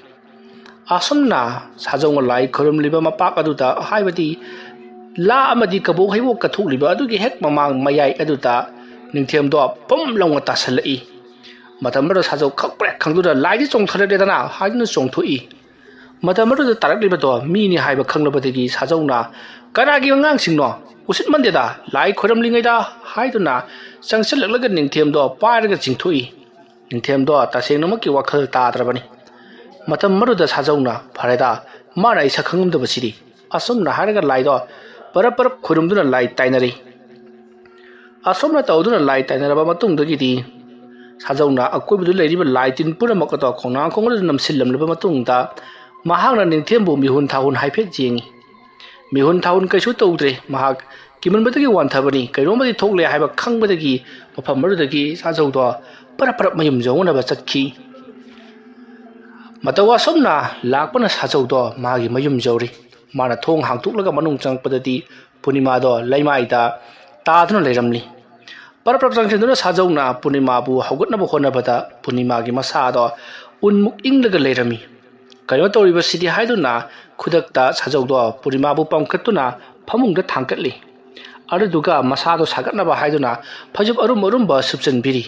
ꯑꯁꯨꯝꯅ ꯁꯥꯖꯧꯅ ꯂꯥꯏ ꯈꯨꯔꯨꯝꯂꯤꯕ ꯃꯄꯥꯛ ꯑꯗꯨꯗ, ꯍꯥꯏꯕꯗꯤ ꯂꯥ ꯑꯃꯗꯤ ꯀꯕꯣꯛ ꯍꯩꯕꯣꯛ ꯀꯠꯊꯣꯛꯂꯤꯕ ꯑꯗꯨꯒꯤ ꯍꯦꯛ ꯃꯃꯥꯡ ꯃꯌꯥꯏ ꯑꯗꯨꯗ ꯅꯤꯡꯊꯦꯝꯗꯣ ꯄꯨꯝ ꯂꯥꯎꯅ ꯇꯥꯁꯜꯂꯛꯏ꯫ ꯃꯇꯝ ꯑꯗꯨꯗ ꯁꯥꯖꯧ ꯈꯪꯄ꯭ꯔꯦꯛ ꯈꯪꯗꯨꯅ ꯂꯥꯏꯗꯤ ꯆꯣꯡꯊꯔꯛꯂꯦꯗꯅ ꯍꯥꯏꯗꯨꯅ ꯆꯣꯡꯊꯣꯛꯏ꯫ ꯃꯇꯝ ꯑꯗꯨꯗ ꯇꯥꯔꯛꯂꯤꯕꯗꯣ ꯃꯤꯅꯤ ꯍꯥꯏꯕ ꯈꯪꯂꯕꯗꯒꯤ ꯁꯥꯖꯧꯅ, "ꯀꯅꯥꯒꯤ ꯑꯉꯥꯡꯁꯤꯡꯅꯣ? ꯎꯁꯤꯠꯃꯟꯗꯦꯗ, ꯂꯥꯏ ꯈꯣꯏꯔꯝꯂꯤꯉꯩꯗ" ꯍꯥꯏꯗꯨꯅ ꯆꯪꯁꯤꯜꯂꯛꯂꯒ ꯅꯤꯡꯊꯦꯝꯗꯣ ꯄꯥꯏꯔꯒ ꯆꯤꯡꯊꯣꯛꯏ꯫ ꯅꯤꯡꯊꯦꯝꯗꯣ ꯇꯁꯦꯡꯅꯃꯛꯀꯤ ꯋꯥꯈꯜ ꯇꯥꯗ꯭ꯔꯕꯅꯤ꯫ ꯃꯇꯝ ꯑꯗꯨꯗ ꯁꯥꯖꯧꯅ, "ꯐꯔꯦꯗ, ꯃꯥꯅ ꯑꯩ ꯁꯛ ꯈꯪꯉꯝꯗꯕꯁꯤꯗꯤ" ꯑꯁꯨꯝꯅ ꯍꯥꯏꯔꯒ ꯂꯥꯏꯗꯣ ꯄꯔꯞ ꯄꯔꯞ ꯈꯨꯔꯨꯝꯗꯨꯅ ꯂꯥꯏ ꯇꯥꯏꯅꯔꯤ꯫ ꯑꯁꯨꯝꯅ ꯇꯧꯗꯨꯅ ꯂꯥꯏ ꯇꯥꯏꯅꯔꯕ ꯃꯇꯨꯡꯗꯒꯤꯗꯤ ꯁꯥꯖꯧꯅ ꯑꯀꯣꯏꯕꯗ ꯂꯩꯔꯤꯕ ꯂꯥꯏ ꯇꯤꯟ ꯄꯨꯝꯅꯃꯛ ꯑꯗꯣ ꯈꯣꯡꯅꯥꯡ ꯈꯣꯡ ꯑꯗꯨꯗ ꯅꯝꯁꯤꯜꯂꯝꯂꯕ ꯃꯇꯨꯡꯗ ꯃꯍꯥꯛꯅ ꯅꯤꯡꯊꯦꯝꯕꯨ ꯃꯤꯍꯨꯟ ꯊꯥꯍꯨꯟ ꯍꯥꯏꯐꯦꯠ ꯌꯦꯡꯉꯤ꯫ ꯃꯤꯍꯨꯟ ꯊꯥꯍꯨꯟ ꯀꯩꯁꯨ ꯇꯧꯗ꯭ꯔꯦ꯫ ꯃꯍꯥꯛ ꯀꯤꯃꯟꯕꯗꯒꯤ ꯋꯥꯟꯊꯕꯅꯤ꯫ ꯀꯩꯅꯣꯝꯃꯗꯤ ꯊꯣꯛꯂꯦ ꯍꯥꯏꯕ ꯈꯪꯕꯗꯒꯤ ꯃꯐꯝ ꯑꯗꯨꯗꯒꯤ ꯁꯥꯖꯧꯗꯣ ꯄꯔꯞ ꯄꯔꯞ ꯃꯌꯨꯝ ꯌꯧꯅꯅꯕ ꯆꯠꯈꯤ꯫ ꯃꯇꯧ ꯑꯁꯨꯝꯅ ꯂꯥꯛꯄꯅ ꯁꯥꯖꯧꯗꯣ ꯃꯥꯒꯤ ꯃꯌꯨꯝ ꯌꯧꯔꯤ꯫ ꯃꯥꯅ ꯊꯣꯡ ꯍꯥꯡꯗꯣꯛꯂꯒ ꯃꯅꯨꯡ ꯆꯪꯉꯛꯄꯗꯗꯤ ꯄꯨꯔꯅꯤꯃꯥꯗꯣ ꯂꯩꯃꯥꯏꯗ ꯇꯥꯗꯨꯅ ꯂꯩꯔꯝꯂꯤ꯫ ꯄꯔꯞ ꯄꯔꯞ ꯆꯪꯁꯤꯟꯗꯨꯅ ꯁꯥꯖꯧꯅ ꯄꯨꯔꯅꯤꯃꯥꯕꯨ ꯍꯧꯒꯠꯅꯕ ꯍꯣꯠꯅꯕꯗ ꯄꯨꯔꯅꯤꯃꯥꯒꯤ ꯃꯁꯥꯗꯣ ꯎꯟꯃꯨꯛ ꯏꯪꯂꯒ ꯂꯩꯔꯝꯃꯤ꯫ "ꯀꯩꯅꯣ ꯇꯧꯔꯤꯕꯁꯤꯗꯤ?" ꯍꯥꯏꯗꯨꯅ ꯈꯨꯗꯛꯇ ꯁꯥꯖꯧꯗꯣ ꯄꯨꯔꯅꯤꯃꯥꯕꯨ ꯄꯝꯈꯠꯇꯨꯅ ꯐꯃꯨꯡꯗ ꯊꯥꯡꯀꯠꯂꯤ꯫ ꯑꯗꯨꯗꯨꯒ ꯃꯁꯥꯗꯣ ꯁꯥꯒꯠꯅꯕ ꯍꯥꯏꯗꯨꯅ ꯐꯩꯖꯨꯞ ꯑꯔꯨꯝ ꯑꯔꯨꯝꯕ ꯁꯨꯞꯆꯟꯕꯤꯔꯤ꯫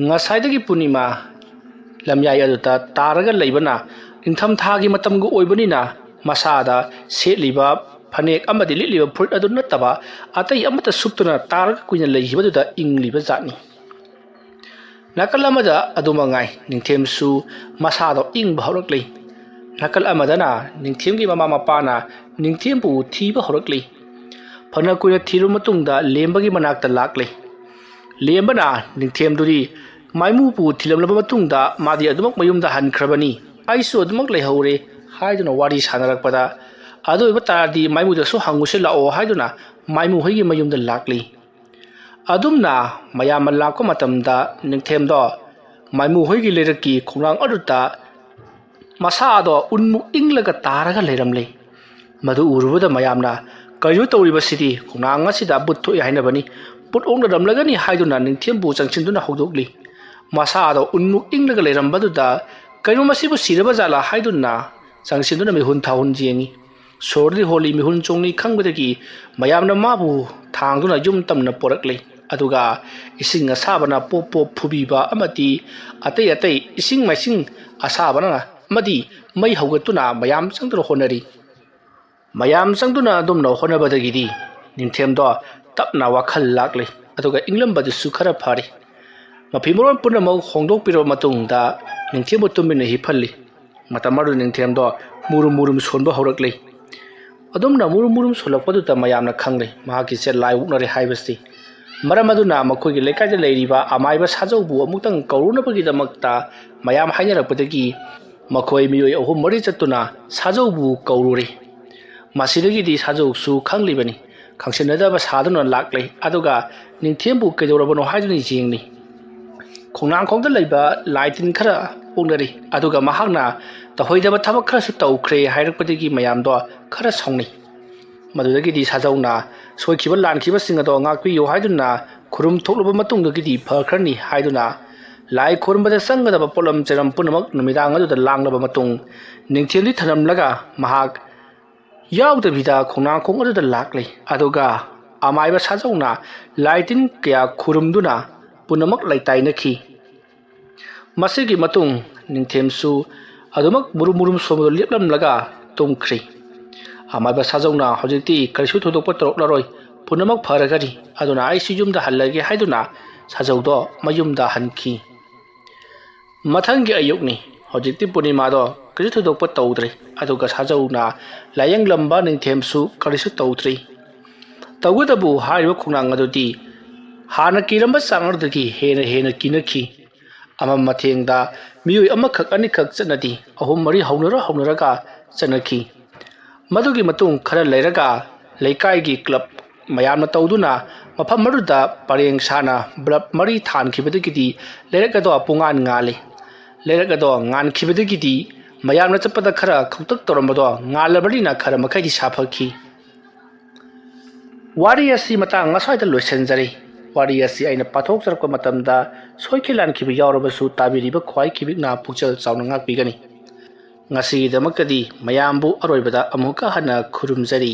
ꯉꯁꯥꯏꯗꯒꯤ ꯄꯨꯔꯅꯤꯃꯥ ꯂꯝꯌꯥꯏ ꯑꯗꯨꯗ ꯇꯥꯔꯒ ꯂꯩꯕꯅ ꯅꯤꯡꯊꯝꯊꯥꯒꯤ ꯃꯇꯝꯒ ꯑꯣꯏꯕꯅꯤꯅ ꯃꯁꯥꯗ ꯁꯦꯠꯂꯤꯕ ꯐꯅꯦꯛ ꯑꯃꯗꯤ ꯂꯤꯠꯂꯤꯕ ꯐꯨꯔꯤꯠ ꯑꯗꯨ ꯅꯠꯇꯕ ꯑꯇꯩ ꯑꯃꯠꯇ ꯁꯨꯞꯇꯅ ꯇꯥꯔꯒ ꯀꯨꯏꯅ ꯂꯩꯈꯤꯕꯗꯨꯗ ꯏꯪꯂꯤꯕ ꯖꯥꯠꯅꯤ꯫ ꯅꯥꯀꯜ ꯑꯃꯗ ꯑꯗꯨ ꯃꯉꯥꯏ ꯅꯤꯡꯊꯦꯝꯁꯨ ꯃꯁꯥꯗꯣ ꯏꯪꯕ ꯍꯧꯔꯛꯂꯤ꯫ ꯅꯥꯀꯜ ꯑꯃꯗꯅ ꯅꯤꯡꯊꯦꯝꯒꯤ ꯃꯃꯥ ꯃꯄꯥꯅ ꯅꯤꯡꯊꯦꯝꯕꯨ ꯊꯤꯕ ꯍꯧꯔꯛꯂꯤ꯫ ꯐꯅ ꯀꯨꯏꯅ ꯊꯤꯔꯕ ꯃꯇꯨꯡꯗ ꯂꯦꯝꯕꯒꯤ ꯃꯅꯥꯛꯇ ꯂꯥꯛꯂꯤ꯫ ꯂꯦꯝꯕꯅ ꯅꯤꯡꯊꯦꯝꯗꯨꯗꯤ ꯃꯥꯏꯃꯨꯕꯨ ꯊꯤꯂꯝꯂꯕ ꯃꯇꯨꯡꯗ ꯃꯥꯗꯤ ꯑꯗꯨꯃꯛ ꯃꯌꯨꯝꯗ ꯍꯟꯈ꯭ꯔꯕꯅꯤ, ꯑꯩꯁꯨ ꯑꯗꯨꯃꯛ ꯂꯩꯍꯧꯔꯦ ꯍꯥꯏꯗꯨꯅ ꯋꯥꯔꯤ ꯁꯥꯟꯅꯔꯛꯄꯗ, "ꯑꯗꯨ ꯑꯣꯏꯕ ꯇꯥꯔꯗꯤ ꯃꯥꯏꯃꯨꯗꯁꯨ ꯍꯪꯉꯨꯁꯤ ꯂꯥꯛꯑꯣ" ꯍꯥꯏꯗꯨꯅ ꯃꯥꯏꯃꯨ ꯍꯣꯏꯒꯤ ꯃꯌꯨꯝꯗ ꯂꯥꯛꯂꯤ꯫ ꯑꯗꯨꯝꯅ ꯃꯌꯥꯝ ꯑꯃ ꯂꯥꯛꯄ ꯃꯇꯝꯗ ꯅꯤꯡꯊꯦꯝꯗꯣ ꯃꯥꯏꯃꯨ ꯍꯣꯏꯒꯤ ꯂꯩꯔꯛꯀꯤ ꯈꯣꯡꯅꯥꯡ ꯑꯗꯨꯗ ꯃꯁꯥꯗꯣ ꯎꯟꯃꯨꯛ ꯏꯪꯂꯒ ꯇꯥꯔꯒ ꯂꯩꯔꯝꯂꯦ꯫ ꯃꯗꯨ ꯎꯔꯨꯕꯗ ꯃꯌꯥꯝꯅ, "ꯀꯔꯤꯅꯣ ꯇꯧꯔꯤꯕꯁꯤꯗꯤ? ꯈꯣꯡꯅꯥꯡ ꯑꯁꯤꯗ ꯕꯨꯠ ꯊꯣꯛꯏ ꯍꯥꯏꯅꯕꯅꯤ, ꯕꯨꯠ ꯑꯣꯛꯅꯔꯝꯂꯒꯅꯤ" ꯍꯥꯏꯗꯨꯅ ꯅꯤꯡꯊꯦꯝꯕꯨ ꯆꯪꯁꯤꯟꯗꯨꯅ ꯍꯧꯗꯣꯛꯂꯤ꯫ ꯃꯁꯥꯗꯣ ꯎꯟꯃꯨꯛ ꯏꯪꯂꯒ ꯂꯩꯔꯝꯕꯗꯨꯗ, "ꯀꯩꯅꯣ ꯃꯁꯤꯕꯨ ꯁꯤꯔꯕ ꯖꯥꯠꯂꯥ?" ꯍꯥꯏꯗꯨꯅ ꯆꯪꯁꯤꯟꯗꯨꯅ ꯃꯤꯍꯨꯟ ꯊꯥꯍꯨꯟ ꯌꯦꯡꯉꯤ꯫ ꯁꯣꯔꯗꯤ ꯍꯣꯜꯂꯤ, ꯃꯤꯍꯨꯟ ꯆꯣꯡꯂꯤ ꯈꯪꯕꯗꯒꯤ ꯃꯌꯥꯝꯅ ꯃꯥꯕꯨ ꯊꯥꯡꯗꯨꯅ ꯌꯨꯝ ꯇꯝꯅ ꯄꯣꯔꯛꯂꯤ꯫ ꯑꯗꯨꯒ ꯏꯁꯤꯡ ꯑꯁꯥꯕꯅ ꯄꯣꯞ ꯄꯣꯞ ꯐꯨꯕꯤꯕ ꯑꯃꯗꯤ ꯑꯇꯩ ꯑꯇꯩ ꯏꯁꯤꯡ ꯃꯥꯏꯁꯤꯡ ꯑꯁꯥꯕꯅ ꯑꯃꯗꯤ ꯃꯩ ꯍꯧꯒꯠꯇꯨꯅ ꯃꯌꯥꯝ ꯆꯪꯗꯨꯅ ꯍꯣꯠꯅꯔꯤ꯫ ꯃꯌꯥꯝ ꯆꯪꯗꯨꯅ ꯑꯗꯨꯝꯅ ꯍꯣꯠꯅꯕꯗꯒꯤꯗꯤ ꯅꯤꯡꯊꯦꯝꯗꯣ ꯇꯞꯅ ꯋꯥꯈꯜ ꯂꯥꯛꯂꯤ, ꯑꯗꯨꯒ ꯏꯪꯂꯝꯕꯗꯨꯁꯨ ꯈꯔ ꯐꯔꯤ꯫ ꯃꯐꯤ ꯃꯔꯣꯟ ꯄꯨꯝꯅꯃꯛ ꯍꯣꯡꯗꯣꯛꯄꯤꯔꯕ ꯃꯇꯨꯡꯗ ꯅꯤꯡꯊꯦꯝꯕꯨ ꯇꯨꯃꯤꯟꯅ ꯍꯤꯞꯍꯜꯂꯤ꯫ ꯃꯇꯝ ꯑꯗꯨ ꯅꯤꯡꯊꯦꯝꯗꯣ ꯃꯨꯔꯨꯝ ꯃꯨꯔꯨꯝ ꯁꯣꯟꯕ ꯍꯧꯔꯛꯂꯤ꯫ ꯑꯗꯨꯝꯅ ꯃꯨꯔꯨꯝ ꯃꯨꯔꯨꯝ ꯁꯣꯜꯂꯛꯄꯗꯨꯗ ꯃꯌꯥꯝꯅ ꯈꯪꯂꯦ ꯃꯍꯥꯛꯀꯤꯁꯦ ꯂꯥꯏ ꯑꯣꯛꯅꯔꯦ ꯍꯥꯏꯕꯁꯤ꯫ ꯃꯔꯝ ꯑꯗꯨꯅ ꯃꯈꯣꯏꯒꯤ ꯂꯩꯀꯥꯏꯗ ꯂꯩꯔꯤꯕ ꯑꯃꯥꯏꯕ ꯁꯥꯖꯧꯕꯨ ꯑꯃꯨꯛꯇꯪ ꯀꯧꯔꯨꯅꯕꯒꯤꯗꯃꯛꯇ ꯃꯌꯥꯝ ꯍꯥꯏꯅꯔꯛꯄꯗꯒꯤ ꯃꯈꯣꯏ ꯃꯤꯑꯣꯏ ꯑꯍꯨꯝ ꯃꯔꯤ ꯆꯠꯇꯨꯅ ꯁꯥꯖꯧꯕꯨ ꯀꯧꯔꯨꯔꯦ꯫ ꯃꯁꯤꯗꯒꯤꯗꯤ ꯁꯥꯖꯧꯁꯨ ꯈꯪꯂꯤꯕꯅꯤ, ꯈꯪꯁꯤꯟꯅꯗꯕ ꯁꯥꯗꯨꯅ ꯂꯥꯛꯂꯦ꯫ ꯑꯗꯨꯒ ꯅꯤꯡꯊꯦꯝꯕꯨ ꯀꯩꯗꯧꯔꯕꯅꯣ ꯍꯥꯏꯗꯨꯅ ꯌꯦꯡꯂꯤ꯫ ꯈꯣꯡꯅꯥꯡꯈꯣꯡꯗ ꯂꯩꯕ ꯂꯥꯏ ꯇꯤꯟ ꯈꯔ ꯑꯣꯛꯅꯔꯤ꯫ ꯑꯗꯨꯒ ꯃꯍꯥꯛꯅ ꯇꯧꯍꯩꯗꯕ ꯊꯕꯛ ꯈꯔꯁꯨ ꯇꯧꯈ꯭ꯔꯦ ꯍꯥꯏꯔꯛꯄꯗꯒꯤ ꯃꯌꯥꯝꯗꯣ ꯈꯔ ꯁꯥꯎꯅꯩ꯫ ꯃꯗꯨꯗꯒꯤꯗꯤ ꯁꯥꯖꯧꯅ ꯁꯣꯏꯈꯤꯕ ꯂꯥꯟꯈꯤꯕꯁꯤꯡ ꯑꯗꯣ ꯉꯥꯛꯄꯤꯌꯨ ꯍꯥꯏꯗꯨꯅ ꯈꯨꯔꯨꯝ ꯊꯣꯛꯂꯕ ꯃꯇꯨꯡꯗꯒꯤꯗꯤ ꯐꯈ꯭ꯔꯅꯤ ꯍꯥꯏꯗꯨꯅ ꯂꯥꯏ ꯈꯨꯔꯨꯝꯕꯗ ꯆꯪꯒꯗꯕ ꯄꯣꯠꯂꯝ ꯆꯩꯔꯝ ꯄꯨꯝꯅꯃꯛ ꯅꯨꯃꯤꯗꯥꯡ ꯑꯗꯨꯗ ꯂꯥꯡꯂꯕ ꯃꯇꯨꯡ ꯅꯤꯡꯊꯦꯝꯗꯤ ꯊꯅꯝꯂꯒ ꯃꯍꯥꯛ ꯌꯥꯎꯗꯕꯤꯗ ꯈꯣꯡꯅꯥꯡꯈꯣꯡ ꯑꯗꯨꯗ ꯂꯥꯛꯂꯤ꯫ ꯑꯗꯨꯒ ꯑꯃꯥꯏꯕ ꯁꯥꯖꯧꯅ ꯂꯥꯏ ꯇꯤꯟ ꯀꯌꯥ ꯈꯨꯔꯨꯝꯗꯨꯅ ꯄꯨꯝꯅꯃꯛ ꯂꯩꯇꯥꯏꯅꯈꯤ꯫ ꯃꯁꯤꯒꯤ ꯃꯇꯨꯡ ꯅꯤꯡꯊꯦꯝꯁꯨ ꯑꯗꯨꯃꯛ ꯃꯨꯔꯨꯝ ꯃꯨꯔꯨꯝ ꯁꯣꯟꯕꯗꯨ ꯂꯦꯞꯂꯝꯂꯒ ꯇꯨꯝꯈ꯭ꯔꯤ꯫ ꯑꯃꯥꯏꯕ ꯁꯥꯖꯧꯅ ꯍꯧꯖꯤꯛꯇꯤ ꯀꯔꯤꯁꯨ ꯊꯣꯏꯗꯣꯛꯄ ꯇꯧꯔꯛꯂꯔꯣꯏ, ꯄꯨꯝꯅꯃꯛ ꯐꯔꯒꯅꯤ, ꯑꯗꯨꯅ ꯑꯩꯁꯨ ꯌꯨꯝꯗ ꯍꯜꯂꯒꯦ ꯍꯥꯏꯗꯨꯅ ꯁꯥꯖꯧꯗꯣ ꯃꯌꯨꯝꯗ ꯍꯟꯈꯤ꯫ ꯃꯊꯪꯒꯤ ꯑꯌꯨꯛꯅꯤ꯫ ꯍꯧꯖꯤꯛꯇꯤ ꯄꯨꯔꯅꯤꯃꯥꯗꯣ ꯀꯔꯤꯁꯨ ꯊꯣꯏꯗꯣꯛꯄ ꯇꯧꯗ꯭ꯔꯤ, ꯑꯗꯨꯒ ꯁꯥꯖꯧꯅ ꯂꯥꯏꯌꯦꯡꯂꯝꯕ ꯅꯤꯡꯊꯦꯝꯁꯨ ꯀꯔꯤꯁꯨ ꯇꯧꯗ꯭ꯔꯤ꯫ ꯇꯧꯒꯗꯕꯨ ꯍꯥꯏꯔꯤꯕ ꯈꯣꯡꯅꯥꯡ ꯑꯗꯨꯗꯤ ꯍꯥꯟꯅ ꯀꯤꯔꯝꯕ ꯆꯥꯡ ꯑꯗꯨꯗꯒꯤ ꯍꯦꯟꯅ ꯍꯦꯟꯅ ꯀꯤꯅꯈꯤ꯫ ꯑꯃꯝ ꯃꯊꯦꯡꯗ ꯃꯤꯑꯣꯏ ꯑꯃꯈꯛ ꯑꯅꯤꯈꯛ ꯆꯠꯅꯗꯤ ꯑꯍꯨꯝ ꯃꯔꯤ ꯍꯧꯅꯔ ꯍꯧꯅꯔꯒ ꯆꯠꯅꯈꯤ꯫ ꯃꯗꯨꯒꯤ ꯃꯇꯨꯡ ꯈꯔ ꯂꯩꯔꯒ ꯂꯩꯀꯥꯏꯒꯤ ꯀ꯭ꯂꯕ ꯃꯌꯥꯝꯅ ꯇꯧꯗꯨꯅ ꯃꯐꯝ ꯑꯗꯨꯗ ꯄꯔꯦꯡ ꯁꯥꯅ ꯕ꯭ꯂꯕ ꯃꯔꯤ ꯊꯥꯟꯈꯤꯕꯗꯒꯤꯗꯤ ꯂꯩꯔꯛ ꯑꯗꯣ ꯄꯨꯡꯉꯥꯟ ꯉꯥꯜꯂꯤ꯫ ꯂꯩꯔꯛ ꯑꯗꯣ ꯉꯥꯟꯈꯤꯕꯗꯒꯤꯗꯤ ꯃꯌꯥꯝꯅ ꯆꯠꯄꯗ ꯈꯔ ꯈꯧꯇꯛ ꯇꯧꯔꯝꯕꯗꯣ ꯉꯥꯜꯂꯕꯅꯤꯅ ꯈꯔ ꯃꯈꯩꯗꯤ ꯁꯥꯐꯈꯤ꯫ ꯋꯥꯔꯤ ꯑꯁꯤ ꯃꯇꯥꯡ ꯑꯁ꯭ꯋꯥꯏꯗ ꯂꯣꯏꯁꯤꯟꯖꯔꯤ꯫ ꯋꯥꯔꯤ ꯑꯁꯤ ꯑꯩꯅ ꯄꯥꯊꯣꯛꯆꯔꯛꯄ ꯃꯇꯝꯗ ꯁꯣꯏꯈꯤ ꯂꯥꯟꯈꯤꯕ ꯌꯥꯎꯔꯕꯁꯨ ꯇꯥꯕꯤꯔꯤꯕ ꯈ꯭ꯋꯥꯏ ꯈꯤꯕꯤꯛꯅ ꯄꯨꯛꯆꯦꯜ ꯆꯥꯎꯅ ꯉꯥꯛꯄꯤꯒꯅꯤ꯫ ꯉꯁꯤꯒꯤꯗꯃꯛꯇꯗꯤ ꯃꯌꯥꯝꯕꯨ ꯑꯔꯣꯏꯕꯗ ꯑꯃꯨꯛꯀ ꯍꯟꯅ ꯈꯨꯔꯨꯝꯖꯔꯤ꯫